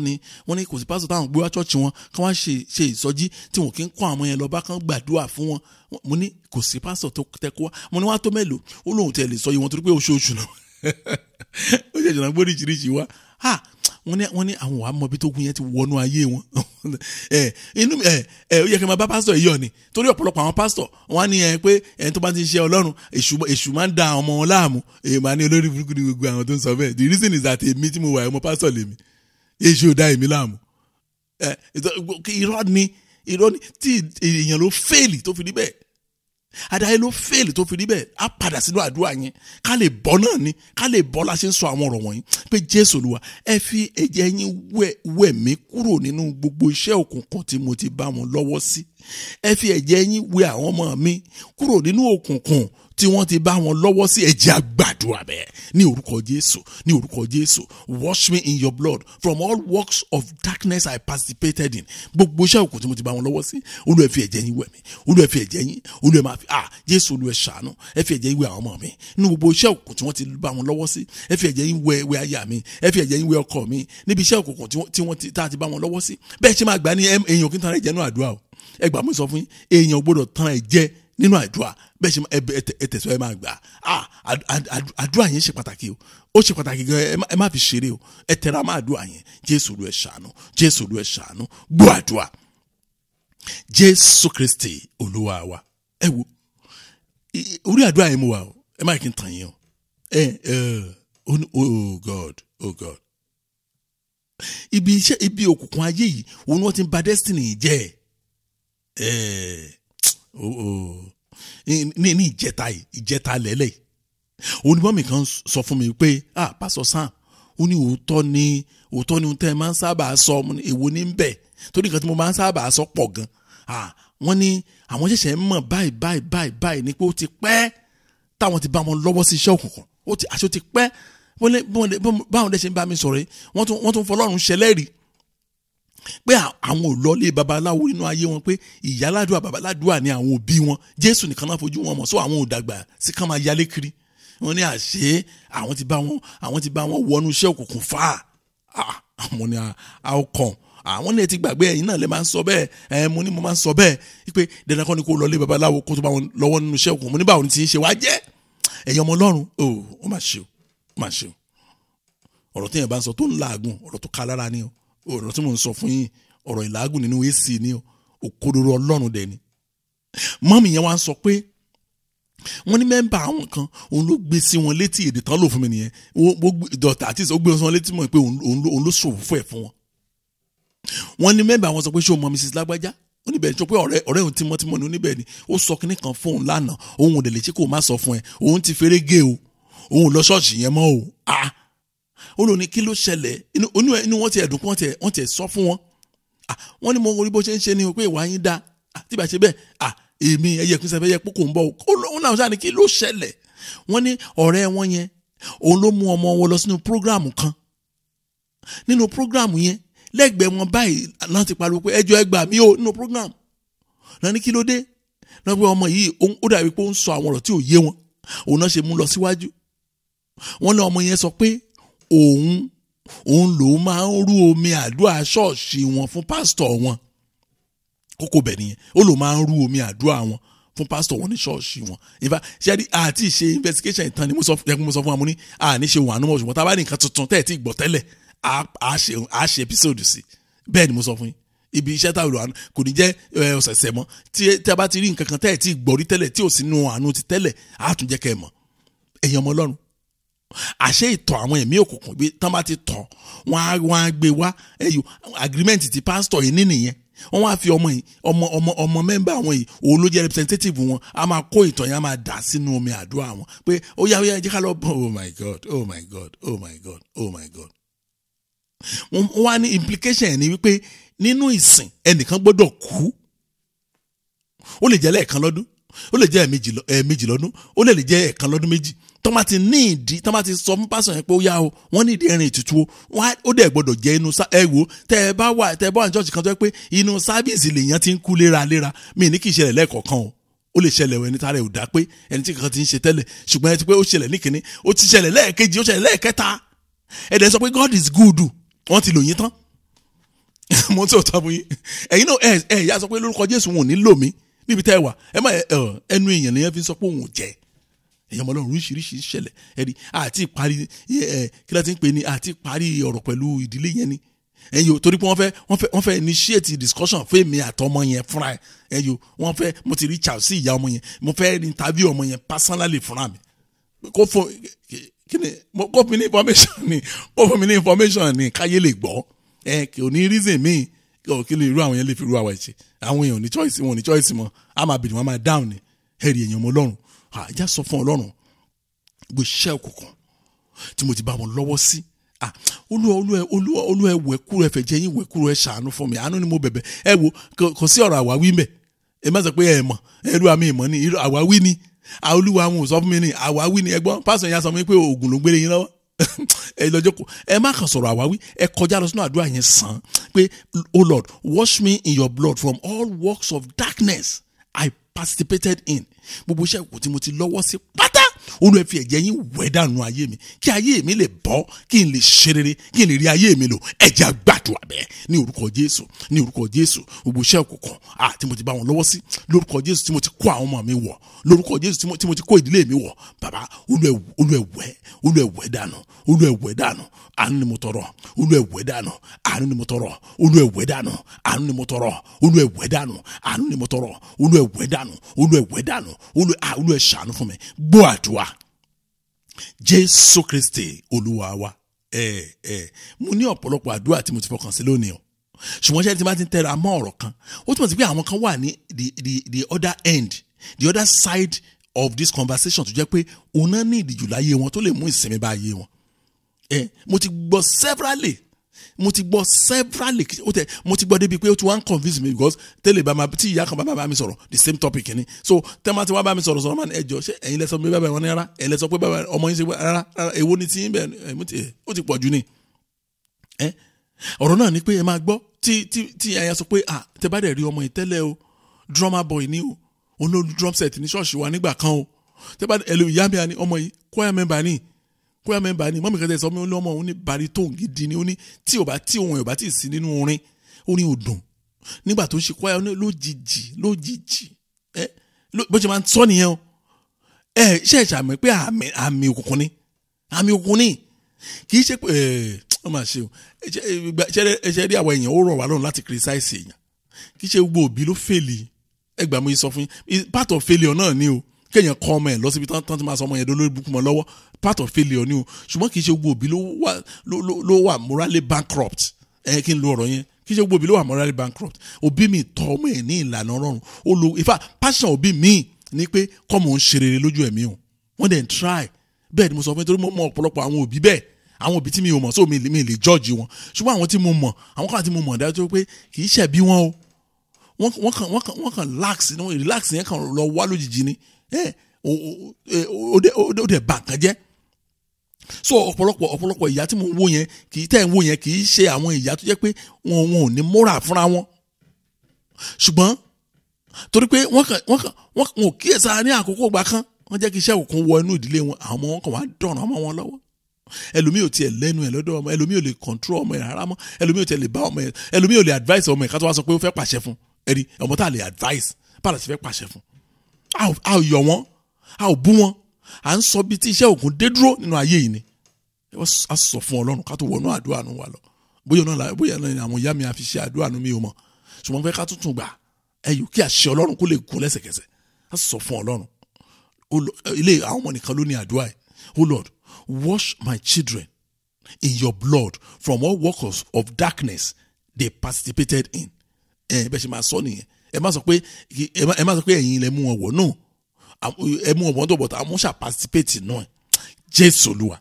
ni, wọ́n ní kò sí pásítọ̀ táwọn gbé wá chọ́ọ̀chì wọn kán wá ṣe ìsọjí tí wọn kì í kọ́ àwọn yẹn lọ bá kán gbàdúrà fún wọn. Mo ní kò sí pásítọ̀ tó tẹ kó wá. Mo ní wá tó mélòó, ó lóun tẹ lè sọ yìí wọn torí pé oṣooṣù náà ó ṣe ìṣúná gbóríṣiríṣi wá. Wọ́n ní àwọn wàá mọ ibi tó gun yẹn ti wọnú ayé wọn. Inú ó yẹ kí n máa bá pásítọ̀ yìí yọ̀ ni, torí ọ̀pọ̀lọpọ̀ àwọn pásítọ̀ wọ́n á ní pé ẹni tó bá ti ń ṣe Ọlọ́run, èṣù máa ń da àwọn ọmọ wọn láàmú. Èyí máa ní olórí burúkú ni gbogbo àwọn tó ń sọ bẹ́ẹ̀. The reason is that èmi tí mo wà, ọmọ pásítọ̀ lèmi, èṣù ò da èmi láàmú. Irọ́ ni tí èèyàn ló fẹ́ẹ̀lì tó fi rí bẹ́ẹ̀. Adarí ló fẹ́ẹ̀lì tó fi rí bẹ́ẹ̀. Á padà sínú àdúrà yẹn ká lè bọ́ náà ni, ká lè bọ́ la ṣe ń sọ àwọn ọ̀rọ̀ wọ̀nyí pé Jésù Olúwa, ẹ fi ẹ̀jẹ̀ yín wẹ̀ mí kúrò nínú gbogbo iṣẹ́ òkùnkùn tí mo ti bá wọn lọ́wọ́ sí. Ẹ fi ẹ̀jẹ̀ yín wẹ àwọn ọmọ mi kúrò nínú òkùnkùn tí wọ́n ti bá wọn lọ́wọ́ sí. Ẹ̀jẹ̀ àgbàdua bẹ́ẹ̀ ní orúkọ Jésù, ní orúkọ Jésù. Wash me in your blood from all works of darkness I participated in. Gbogbo iṣẹ́ òkùnkùn tí mo ti bá wọn lọ́wọ́ sí, Olúwa, ẹ fi ẹ̀jẹ̀ yín wẹ̀ mí. Olúwa, ẹ fi ẹ̀jẹ̀ yín, Olúwa máa fi, ah, Jésù, Olúwa, ṣàánú. Ẹ fi ẹ̀jẹ̀ yín wẹ̀ àwọn ọmọ mi nínú gbogbo iṣẹ́ òkùnkùn tí wọ́n ti bá wọn lọ́wọ́ sí. Ẹ fi ẹ̀jẹ̀ yín wẹ̀ aya mi. Ẹ fi ẹ̀jẹ̀ yín wẹ̀ ọkọ mi níbi iṣẹ́ òkùnkùn tí wọ́n ti tá a ti bá wọn lọ́wọ́ sí. Bẹ́ẹ̀ ṣe máa gbà ní èèyàn kí n tán ẹ̀jẹ̀ nínú àdúrà o. Ẹ gbà, mú sọ fún yín, èèyàn gbọ́dọ̀ tán ẹ̀jẹ̀ nínú àdúrà. Bẹ́ẹ̀ ṣe ẹ tẹ̀sọ́, ẹ máa gbà á. Àdúrà yẹn ṣe pàtàkì o, ó ṣe pàtàkì gan. Ẹ má fi ṣeré o. Ẹ tẹra má àdúrà yẹn. Jésù, Olúwa, ẹ ṣàánú. Jésù, Olúwa, ẹ ṣàánú. Gbọ́ àdúrà, Jésù Kristi Olúwa wa. Ẹ wo orí àdúrà yẹn mo wà o. Ẹ má kí n tàn yín o. Ẹ ẹ oh God, oh God, ibi iṣẹ́, ibi òkùnkùn ayé yìí, òun ni wọ́n ti ń ba destiny jẹ́. Ẹ oh oh ní ìjẹta yìí, ìjẹta lẹ́lẹ̀ yìí, onímọ̀mí kan sọ fún mi pé, "Ah, Pastor Sam," ó ní, "òótọ́ ni, òótọ́ ni ohun tẹ́ ẹ máa ń sábà sọ." Mo ní, "Èwo ní ń bẹ̀?" Torí nǹkan tí mo máa ń sábà sọ pọ̀ gan. Ah, wọ́n ní àwọn ṣẹ̀ṣẹ̀ ń mọ̀ báyìí báyìí báyìí báyìí ni pé ó ti pẹ́ táwọn ti bá wọn lọ́wọ́ sí iṣẹ́ òkùnkùn. Ó ti àṣọ ti pẹ́. Báwọn dẹ̀ ṣe ń bá mi sọ̀rọ̀ yìí, wọ́n tún fọlọ́run ṣẹlẹ́rìí pé àwọn ò lọ lé babaláwo nínú ayé wọn, pé ìyáládùá, babaládùá ni àwọn òbí wọn. Jésù nìkan náà fojú wọn mọ̀ sọ. Àwọn ò dàgbà sí ká máa yálé kiri. Wọn ní àṣé àwọn ti bá wọn wọnú iṣẹ́ òkùnkùn fà á. Àwọn ní how come? Àwọn ní ẹ ti gbàgbé, ẹ̀yin náà lè máa ń sọ bẹ́ẹ̀. Ẹ mo ní mo máa ń sọ bẹ́ẹ̀ pé dandan kọ́ ni kó lọ lé babaláwo kó tó bá wọn lọ́wọ́ nínú iṣẹ́ òkùnkùn. Mo ní báwo ni ti ń ṣe wá jẹ́? Ẹ̀yin ọmọ Ọlọ́run o, ó mà ṣe o, ó mà ṣe o. Ọ̀rọ̀ tí yẹn bá ń sọ tó ń làágùn, ọ̀rọ̀ tó ká lára ni o. Ọ̀rọ̀ tí mò ń sọ fún yín, ọ̀rọ̀ ìlàágùn nínú AC ni o. Òkodoro Ọlọ́run dẹ̀ ni. Mummy yẹn wá ń sọ pé wọ́n ní member àwọn kan, òun ló gbé sí wọn létí. Èdè tán lò fún mi nìyẹn. Dọ̀tà àti ó gbé sí wọn létí mọ̀ pé òun ló ṣòwò fún ẹ̀ fún wọn. Wọ́n ní member àwọn sọ pé, "Ṣé o mọ Mrs. Lágbájá?" Ó níbẹ̀ sọ pé ọ̀rẹ́ òun tímọ́tímọ́ ni. Oníbẹ̀ ni ó sọ kinní kan fún òun lánàá, òun ò dẹ̀ lè ṣe kó o má sọ fún ẹ. Òun ti feré gé o, òun lọ ṣọ́ọ̀ṣì yẹn mọ́ o. Ah, ó lò ní kí ló ṣẹlẹ̀? Inú wọn ti ẹ̀dùn kí wọ́n ti sọ fún wọn. Wọ́n ní mo rí bó ṣe ń ṣe ni o, pé ìwà yín dá tí bá ṣe bẹ́ẹ̀. Èmi ẹyẹ ìpínsẹ̀ fẹ́ yẹ pé kò ń bọ̀ o. Ó lóun náà ṣáà ní kí ló ṣẹlẹ̀. Wọ́n ní ọ̀rẹ́ wọn yẹn, òun ló mú ọmọ wọn lọ sínú program kan. Nínú program yẹn, lẹ́gbẹ̀ẹ́ wọn báyìí náà ti pariwo pé, "Ẹjọ́, ẹ gbà mí o," nínú program náà. Ní kí ló dé náà, pé ọmọ yìí, ó dàbí pé ó ń sọ àwọn ọ̀rọ̀ tí ò yé wọn. Òun náà ṣe mú lọ síwájú. Wọ́n ní ọmọ yẹn sọ pé òun lòun máa ń rú omi àdúrà ṣọ́ọ̀ṣì wọn fún pásítọ̀ wọn. Kókó bẹ̀ nìyẹn. Ó lòun máa ń rú omi àdúrà wọn fún pásítọ̀ wọn ní ṣọ́ọ̀ṣì wọn. In fact, ṣé àti ṣe investigation ìtàn ni mo sọ fún wa. Mo ní àní ṣe wà númọ̀, ṣùgbọ́n tá a bá ní nǹkan tuntun tẹ́ ẹ̀ tí gbọ́ tẹ́lẹ̀, á ṣe episode sí. Bẹ́ẹ̀ ni mo sọ fún yín, ibi iṣẹ́ táwọn olùwà kò ní jẹ́ ọ̀sẹ̀sẹ̀ mọ́. Tí a bá ti rí nǹkan kan tẹ́ ẹ̀ tí gbọ́ rí tẹ́lẹ̀, tí ò sínú àánú ti tẹ́lẹ̀, á tún jẹ́ kẹ́ ẹ mọ̀. Ẹ̀yin ọmọ Ọlọ́run, àṣé ìtọ̀ àwọn ẹ̀mí òkùnkùn bí tán bá ti tọ̀ wọ́n á gbé wá. Ẹ̀yọ agreement ti pásítọ̀ yìí ní nìyẹn. Wọ́n wá fi ọmọ yìí, ọmọ member àwọn yìí, òun ló jẹ́ representative wọn. A máa kó ìtọ̀ yẹn, a máa dà sínú omi àdúrà wọn pé ó yá, ó yá, ẹ jẹ́ ká lọ. Oh my God, oh my God, oh my God, oh my God. Wọ́n wá ní implication ẹ̀ ní wípé nínú ìsìn, ẹnìkan gbọ́dọ̀ kú. Ó lè jẹ́ lẹ́ẹ̀kan lọ́dún, ó lè jẹ́ ẹ̀ẹ̀mejì lọ́dún, ó lè jẹ́ ẹ̀ẹ̀kan lọ́dún 2. Tó bá ti ní ìdí, tó bá ti sọ fún pásítọ̀ yẹn pé ó yá o, wọ́n ní ìdí ẹran ètùtù o, ó dẹ̀ gbọ́dọ̀ jẹ́ inú ẹ wò, tẹ́ ẹ bá wà ní church kan tó yẹ pé inú service lèèyàn ti ń kú léraléra, mi ní kì í ṣẹlẹ̀ lẹ́ẹ̀kọ̀ọ̀kan o. Ó lè ṣẹlẹ̀ o, ẹni tá rẹ̀ ò dá pé ẹni tí kankan ti ń ṣe tẹ́lẹ̀, ṣùgbọ́n ẹ ti pé ó ṣẹlẹ̀ ní kínní, ó ti ṣẹlẹ̀ lẹ́ẹ̀kejì, ó ṣẹlẹ̀ lẹ́ẹ̀kẹta, ẹ dẹ̀ sọ pé God is good, wọ́n ti lò yín tán. Mo tí ò tọ́ fún yín. Ẹ̀yin náà, ẹ ìyá sọ pé lórúkọ Jésù, wọn ò ní lò mí níbi tẹ́ ẹ wà. Ẹ má ẹnu èèyàn lèyàn fi sọ pé òun ò jẹ́. Èèyàn ọmọ Ọlọ́run, oríṣiríṣi ṣẹlẹ̀. Ẹ̀rí àti ìparí ẹ kí ló ti ń pè ní àti ìparí ọ̀rọ̀ pẹ̀lú ìdílé yẹn ni ẹ̀yin o, torí pé wọ́n fẹ́ initiate discussion fún èmi àtọmọ yẹn fúnra ẹ̀. Ẹ̀yin o, wọ́n fẹ́ mo ti reach out sí ìyá ọmọ yẹn, mo fẹ́ interview ọmọ yẹn personally fúnra mi. Kó fún kí ni, kó fún mi ní information ni, kó fún mi ní information ni, káyé lè gbọ́. Ẹ kò ní reason míì kí lè irú àwọn yẹn lè fi irú àwọn ẹ̀ ṣe. Àwọn èèyàn ò ní choice, wọn ò ní choice mọ́. A máa bèrè, wọn máa down ni. Ẹ̀rí èèyàn ọmọ Ọlọ́run, àjá sọ fún Ọlọ́run, gbogbo iṣẹ́ òkùnkùn tí mo ti bá wọn lọ́wọ́ sí, Olúwa, Olúwa, Olúwa, Olúwa, ẹ wẹ̀ kúrò, ẹ fẹ̀jẹ̀ yín wẹ̀ kúrò, ẹ ṣàánú fún mi. Àánú ni mo bẹ̀bẹ̀. Ẹ wo, kò sí ọ̀rọ̀ àwáwí mbẹ̀. Ẹ má sọ pé ẹ mọ̀, ẹrú àmì ìmọ̀ ni, àwáwí ni, Olúwa àwọn ò sọ fún mi ni, àwáwí ni. Ẹgbọ́n pásítọ̀ yẹn sọ fún mi pé oògùn ló ń gbélé yín lọ́wọ́. Ẹ lọ́jọ́ kó ẹ má kàn sọ̀rọ̀ àwáwí, ẹ kọjá lọ sínú àdúrà yẹn sàn pé, "Oh Lord, wash me in your blood from all works of darkness I participated in." Gbogbo iṣẹ́ òkú tí mo ti lọ́wọ́ sí pátá, Olúwa fi ẹ̀jẹ̀ yín wẹ̀ dànù ayé mi, kí ayé mi lè bọ́, kí n lè ṣe rere, kí n lè rí ayé mi lò. Ẹ jẹ́ á gbàdúrà bẹ́ẹ̀ ní orúkọ Jésù, ní orúkọ Jésù. Gbogbo iṣẹ́ òkùnkùn tí mo ti bá wọn lọ́wọ́ sí, lórúkọ Jésù, tí mo ti kó àwọn ọmọ mi wọ̀, lórúkọ Jésù, tí mo ti kó ìdílé mi wọ̀, bàbá, Olúwa wẹ̀, Olúwa wẹ̀ dànù, Olúwa wẹ̀ dànù. Àánú ni mo tọrọ, Olúwa wẹ̀ dànù. Àánú ni mo tọrọ, Olúwa wẹ̀ dànù. Àánú ni mo tọrọ, Olúwa wẹ̀ dànù. Àánú ni mo tọrọ, Olúwa wẹ̀ dànù, Olúwa wẹ̀ dànù. Olúwa ṣàánú fún mi. Gbọ́ àdúrà, Jésù Kristi Olúwa wa. Mo ní ọ̀pọ̀lọpọ̀ àdúrà tí mo ti fọkàn sí lónìí o, ṣùgbọ́n ṣé tí bá ti ń tẹra mọ́ ọ̀rọ̀ kan, ó túmọ̀ sí pé àwọn kan wà ní the other end, the other side of this conversation, tó jẹ́ pé òun náà ní ìdíjù láyé wọn tó lè mú ìsinmi bá ayé wọn. Mo ti gbọ́ severally, mo ti gbọ́ severally, ó tẹ mo ti gbọ́ débi pé ó ti wá ń convince me, because tẹ́lẹ̀ bá ma tí ìyá kan bá mi sọ̀rọ̀, the same topic ni. So tẹ́lẹ̀ tí wọ́n bá mi sọ̀rọ̀ máa ní, "Ẹjọ́, ṣé ẹ̀yin lẹ sọ pé bàbá wọn ní rárá? Ẹ̀yin lẹ sọ pé bàbá ọmọ yín ṣe rárá rárá? Èwo ni tí ń bẹ̀?" Ó ti pọ̀ jù ni. Ọ̀rọ̀ náà ni pé ẹ máa gbọ́ tí ẹ̀yà sọ pé, "Ah, tẹ bá dẹ̀ rí ọmọ yìí tẹ́lẹ̀ o, drummer boy ni o, òun ló lu drum set ní ṣọ́ọ̀ṣì wa nígbà kan o. Tẹ bá ẹ lè ìyá mi àní ọmọ yìí choir member ni, choir member ni." Mummy kẹtẹ sọ mi, ó ní ọmọ òun ní baritone gidi ni. Ó ní tí ò bá tí òun ò bá tí ì sí nínú orin, orin ò dùn nígbà tó ń ṣe choir. Ó ní lójijì lójijì, ẹ bó ṣe máa ń sọ nìyẹn o. Ẹ ṣe é ṣàmì pé àmì òkùnkùn ni, àmì òkùnkùn ni. Kì í ṣe pé ẹ ọ máa ṣe o. Ẹ ṣe rí àwọn èèyàn, ó rọ̀ wá lọ́rùn láti criticize èèyàn. Kì í ṣe gbogbo òbí ló fail. Ẹ gbà, mo yìí sọ fún yín, part of failure náà ni o, kéèyàn kọ́ ọmọ ẹ̀ lọ síbi tán tí máa sọ ọmọ yẹn dolórí burúkú mọ́ lọ́wọ́. Part of failure ni o, ṣùgbọ́n kì í ṣe gbogbo òbí ló wà morally bankrupt. Ẹ kí n lo ọ̀rọ̀ yẹn, kì í ṣe gbogbo òbí ló wà morally bankrupt. Òbí mi tọ́ ọmọ ẹ̀ ní ìlànà Ọlọ́run, ó lo, in fact, passion òbí mi ni pé kọ́mọ ń ṣe rere lójú ẹ̀mí o. Wọ́n dẹ̀ ń try. Bẹ́ẹ̀ ni mo sọ fún yín, torí mo mọ ọ̀pọ̀lọpọ̀ àwọn òbí bẹ́ẹ̀. Àwọn òbí tí mi ò mọ̀, so mi lè judge wọn, ṣùgbọ́n àwọn tí mo mọ̀, àwọn kan tí mo mọ̀ dájú pé kì í ṣẹ̀bi wọn o, wọ́n kàn lax ní relax yẹn kàn lọ wá lójijì ni. Ó dẹ̀ bà nǹkan jẹ́. So ọ̀pọ̀lọpọ̀ ìyá tí mo ń wò yẹn, kì í tẹ̀ ń wò yẹn, kì í ṣe àwọn ìyá tó jẹ́ pé wọn ò ní moral fúnra wọn, ṣùgbọ́n torí pé wọ́n kàn wọ́n ò kíyèsára ní àkókò ìgbà kan, wọ́n jẹ́ kí iṣẹ́ òkun wọ inú ìdílé wọn. Àwọn ọmọ wọn kàn wá dọ̀nà ọmọ wọn lọ́wọ́. Ẹlòmíì ò tiẹ̀ lẹ́nu ẹ̀ lọ́dọ̀ ọmọ, ẹlòmíì ò lè control ọmọ ẹ̀ rárá mọ́, ẹlòmíì ò tiẹ̀ lè bá ọmọ ẹ̀, ẹlòmíì ò lè advice ọmọ ẹ̀, ká tó wá sọ pé ó fẹ́ pàṣẹ fún. Ẹ̀rí ọmọ tá a lè advice, báà láti fẹ́ pàṣẹ fún? A ò yọ̀ wọ́n, a ò bú wọn, à ń sọ bí tí iṣẹ́ òkun dé dúró nínú ayé yìí ni. A sọ fún Ọlọ́run ká tó wọnú àdúrà nù wa lọ. Bóyá náà àwọn ìyá mi àfi ṣe àdúrà nù, mi ò mọ̀, ṣùgbọ́n fẹ́ ká tuntun gbà ẹyù kí àṣẹ Ọlọ́run kó lè gún lẹ́sẹ̀kẹsẹ̀. A sọ fún Ọlọ́run, ilé àwọn ọmọ nìkan ló ní àdúrà yìí. "Oh Lord, wash my children in your blood from all works of darkness they participated in." Ẹ bẹ́ẹ̀ ṣe máa sọ nìyẹn. Ẹ má sọ pé ẹ̀yin lẹ mú wọn wọ̀. No, ẹ mú wọn wọ̀ tó bọ̀ tó àwọn ṣà participate náà. Jésù Olúwa,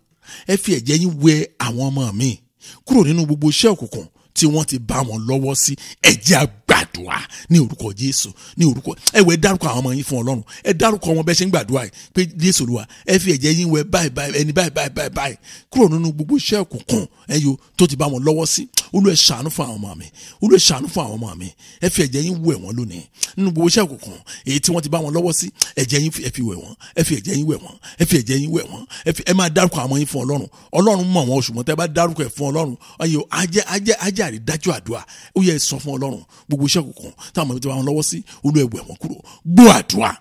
ẹ fi ẹ̀jẹ̀ yín wẹ àwọn ọmọ mi kúrò nínú gbogbo iṣẹ́ òkùnkùn tí wọ́n ti bá wọn lọ́wọ́ sí. Ẹ jẹ́ á gbàdúrà ní orúkọ Jésù, ní orúkọ ẹ wẹ. Dárúkọ àwọn ọmọ yín fún Ọlọ́run. Ẹ dárúkọ wọn bẹ́ẹ̀ ṣe ń gbàdúrà yìí pé, "Jésù Olúwa, ẹ fi ẹ̀jẹ̀ yín wẹ báyìí báyìí, ẹni báyìí báyìí báyìí báyìí kúrò nínú gbogbo iṣẹ́ òkùnkùn ẹyọ tó ti bá wọn lọ́wọ́ sí. Olúwa, ẹ ṣàánú fún àwọn ọmọ mi. Olúwa, ẹ ṣàánú fún àwọn ọmọ mi. Ẹ fi ẹ̀jẹ̀ yín wẹ̀ wọ́n lónìí nínú gbogbo iṣẹ́ òkùnkùn èyí tí wọ́n ti bá wọn lọ́wọ́ sí. Ẹ̀jẹ̀ yín, ẹ fi wẹ̀ wọ́n. Ẹ fi ẹ̀jẹ̀ yín wẹ̀ wọ́n. Ẹ fi ẹ̀jẹ̀ yín wẹ̀ wọ́n." Ẹ máa dárúkọ àwọn yín fún Ọlọ́run. Ọlọ́run mọ̀ wọ́n, ṣùgbọ́n tẹ́ bá dárúkọ ẹ̀ fún Ọlọ́run, ayò ajẹ́ ajẹ́ ajẹ́ àrídájú àdúrà. Ó yẹ sọ fún Ọlọ́run, gbogbo iṣẹ́ òkùnkùn táwọn ọmọ mi ti bá wọn lọ́wọ́ sí, Olúwa, ẹ wẹ̀ wọ́n kúrò. Gbọ́ àdúrà,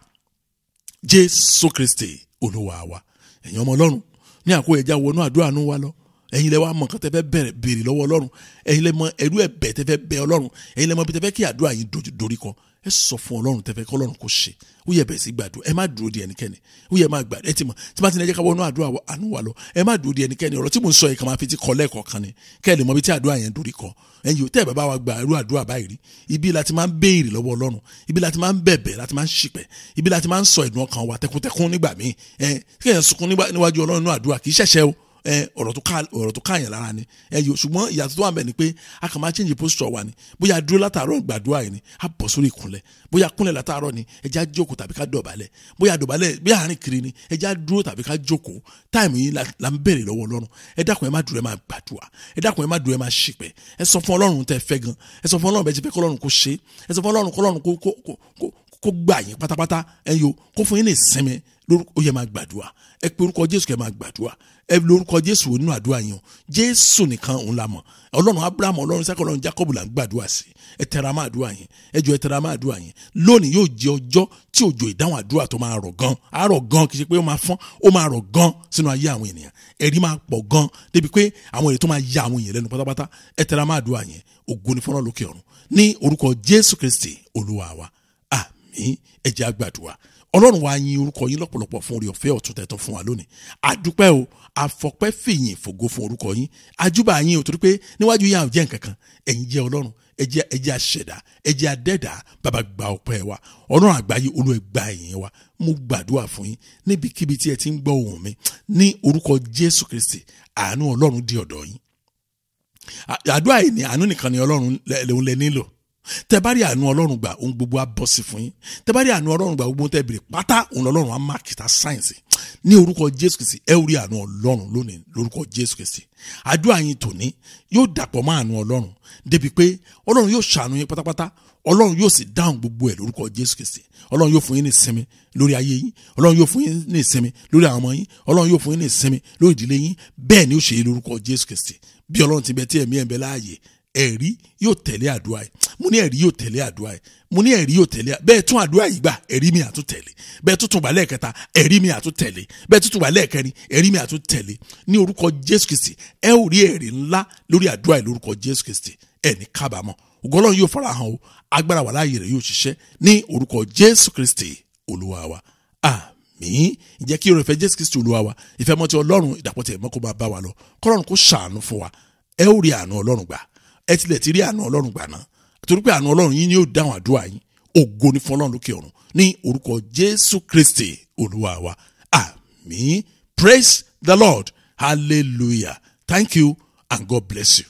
Jésù Kristi Olúwa wa. Ẹ̀yin ọmọ Ọlọ́run, ní àkókò ẹja wọnú àdúrà nù wa lọ. Ẹ̀yin lẹ wá mọ nǹkan tẹ́ fẹ́ bẹ̀rẹ̀ béèrè lọ́wọ́ Ọlọ́run. Ẹ̀yin lẹ mọ ẹrú ẹ̀bẹ̀ tẹ́ fẹ́ bẹ̀ Ọlọ́run. Ẹ̀yin lẹ mọ bí tẹ́ fẹ́ kí àdúrà yín dorí kọ. Ẹ sọ fún Ọlọ́run tẹ́ fẹ́ kọ́ Ọlọ́run kó ṣe. Ó yẹ bẹ̀rẹ̀ sí gbàdúrà. Ẹ má dúró di ẹnikẹ́ni. Ó yẹ má gbàdúrà. Ẹ ti mọ̀ tí bá ti ní ẹ jẹ́ ká wọnú àdúrà àánú wa lọ. Ẹ má dúró di ẹnikẹ́ni. Ọ̀rọ̀ tí mò ń sọ yìí kàn máa fi ti kọ lẹ́ẹ̀kọ̀ọ̀kan ni, kẹ́ ẹ lè mọ bí tí àdúrà yẹn dorí kọ. Ẹ̀yin yóò tẹ́ ẹ bá wa gba irú àdúrà báyìí rí, ibi la ti máa ń béèrè lọ́wọ́ Ọlọ́run, ibi la ti máa ń bẹ̀bẹ̀, la ti máa ń ṣìpẹ̀, ibi la ti máa ń sọ ẹ̀dùn ọkàn wa tẹkuntẹkun nígbà míì. Ẹ kéèyàn sunkún níwájú Ọlọ́run nínú àdúrà kì í ṣẹ̀ṣẹ̀ o. Ọ̀rọ̀ tó káàyàn lára ni. Ṣùgbọ́n ìyàtọ̀ tó wà bẹ́ẹ̀ ni pé a kàn máa change posture wa ni. Bóyá dúró látàárọ̀ gbàdúrà yìí ni, a bọ̀ sórí ìkúnlẹ̀. Bóyá kúnlẹ̀ látàárọ̀ ni, ẹ jẹ́ á jókòó tàbí ká dọ̀bálẹ̀. Bóyá dọ̀bálẹ̀ bí àárín kiri ni, ẹ jẹ́ á dúró tàbí ká jókòó. Táìmù yìí la ń béèrè lọ́wọ́ Ọlọ́run. Ẹ dákun, ẹ má dúró, ẹ má gbàdúrà. Ẹ dákun, ẹ má dúró, ẹ má ṣìpẹ̀. Ẹ sọ fún Ọlọ́run tẹ́ fẹ́ gan. Ẹ sọ fún Ọlọ́run bẹ́ẹ̀ ti fẹ́ kọ́lọ́run kó ṣe. Ẹ sọ fún Ọlọ́run kọ́lọ́run kó gbà yín pátápátá. Ẹ yo kó fún yín ní ìsinmi. Ó yẹ máa gbàdúrà. Ẹ pe orúkọ Jésù kẹ́ máa gbàdúrà. Ẹ lórúkọ Jésù nínú àdúrà yín o. Jésù nìkan òun la mọ̀. Ọlọ́run Abraham, Ọlọ́run Isaac, Ọlọ́run Jacob là ń gbàdúrà sí. Ẹ tẹra mọ́ àdúrà yín. Ẹ jọ̀ọ́, ẹ tẹra mọ́ àdúrà yín. Lónìí yóò jẹ́ ọjọ́ tí òjò ìdáhùn àdúrà tó máa rọ̀ gan. Á rọ̀ gan, kì í ṣe pé ó máa fọ́n, ó máa rọ̀ gan sínú ayé àwọn ènìyàn. Ẹ̀rí máa pọ̀ gan débi pé àwọn èrè tó máa ya àwọn èèyàn lẹ́nu pátápátá. Ẹ tẹra mọ́ àdúrà yín. Ògo ni fọ́nrán lókè ọ̀run. Ní orúkọ Jésù Kristi Olúwa wa. Àmín. Ẹ jẹ́ á gbàdúrà. Ọlọ́run wa, yìn orúkọ yín lọ́pọ̀lọpọ̀ fún oore ọ̀fẹ́ ọ̀tun tẹ̀tún fún wa lónìí. Àdúpẹ́ o, àfọpẹ́ fìyìn fògo fún orúkọ yín. Àjúbà yín o, torí pé níwájú yín àwọn jẹ́ nǹkan kan. Ẹ̀yin jẹ́ Ọlọ́run, ẹ jẹ́ aṣẹ̀dá, ẹ jẹ́ adẹ́dá. Bàbá, gba ọpẹ́ wa. Ọlọ́run àgbáyé, Olúwa, gba ìyìn wa. Mo gbàdúrà fún yín níbikíbi tí ẹ ti ń gbọ́ ohùn mi, ní orúkọ Jésù Kristi, àánú Ọlọ́run di ọ̀dọ̀ yín. Àdúrà yìí ni àánú nìkan ni Ọlọ́run lòun lẹ nílò. Tẹ́ bá rí àánú Ọlọ́run gbà, ohun gbogbo á bọ́ sí fún yín. Tẹ́ bá rí àánú Ọlọ́run gbà, gbogbo tẹ́ bèrè pátá òun lọ́lọ́run á máàkì tá sáyẹ̀nsì. Ní orúkọ Jésù Kristi, ẹ ó rí àánú Ọlọ́run lónìí lórúkọ Jésù Kristi. Àdúrà yín tòní yóò dàpọ̀ mọ́ àánú Ọlọ́run débi pé Ọlọ́run yóò ṣàánú yín pátápátá. Ọlọ́run yóò sì dáhùn gbogbo ẹ̀ lórúkọ Jésù Kristi. Ọlọ́run yóò fún yín ní ìsinmi lórí ayé yín. Ọlọ́run yóò fún yín ní ìsinmi lórí àwọn ọmọ yín. Ọlọ́run yóò fún yín ní ìsinmi lórí ìdílé yín. Bẹ́ẹ̀ ni ó ṣe lórúkọ Jésù Kristi. Bí Ọlọ́run ti bẹ tí ẹ̀mí ẹ̀ ń bẹ láàyè, ẹ̀rí yóò tẹ̀lé àdúrà yìí. Mo ní ẹ̀rí yóò tẹ̀lé àdúrà yìí. Mo ní ẹ̀rí yóò tẹ̀lé. Bẹ́ẹ̀ tún àdúrà yìí gbà, ẹ̀rí mi àtún tẹ̀lé. Bẹ́ẹ̀ tún tún gbà lẹ́ẹ̀kẹta, ẹ̀rí mi àtún tẹ̀lé. Bẹ́ẹ̀ tún tún gbà lẹ́ẹ̀kẹrin, ẹ̀rí mi àtún tẹ̀lé. Ní orúkọ Jésù Kristi, ẹ ó rí ẹ̀rí ńlá lórí àdúrà yìí lórúkọ Jésù Kristi. Ẹ ní kábàámọ̀. Ògo Ọlọ́run yóò farahàn o. Agbára wà láàyè rẹ̀ yóò ṣiṣẹ́ ní orúkọ Jésù Kristi Olúwa wa. Àmín. Ǹjẹ́ kí oore ọ̀fẹ́ Jésù Kristi Olúwa wa, ìfẹ́ mọ́ ti Ọlọ́run, ìdàpọ̀ ti Ẹ̀mí kó máa bá wa lọ. Kọ́lọ́run kó ṣàánú fún wa. Ẹ ó rí àánú Ọlọ́run gbà. Ẹ tilẹ̀ ti rí àánú Ọlọ́run gbà náà, torí pé àánú Ọlọ́run yín ni yóò dáhùn àdúrà yín. Ògo ni fún Ọlọ́run lókè ọ̀run ní orúkọ Jésù Kristi Olúwa wa. Àmín. Praise the Lord. Hallelujah. Thank you and God bless you.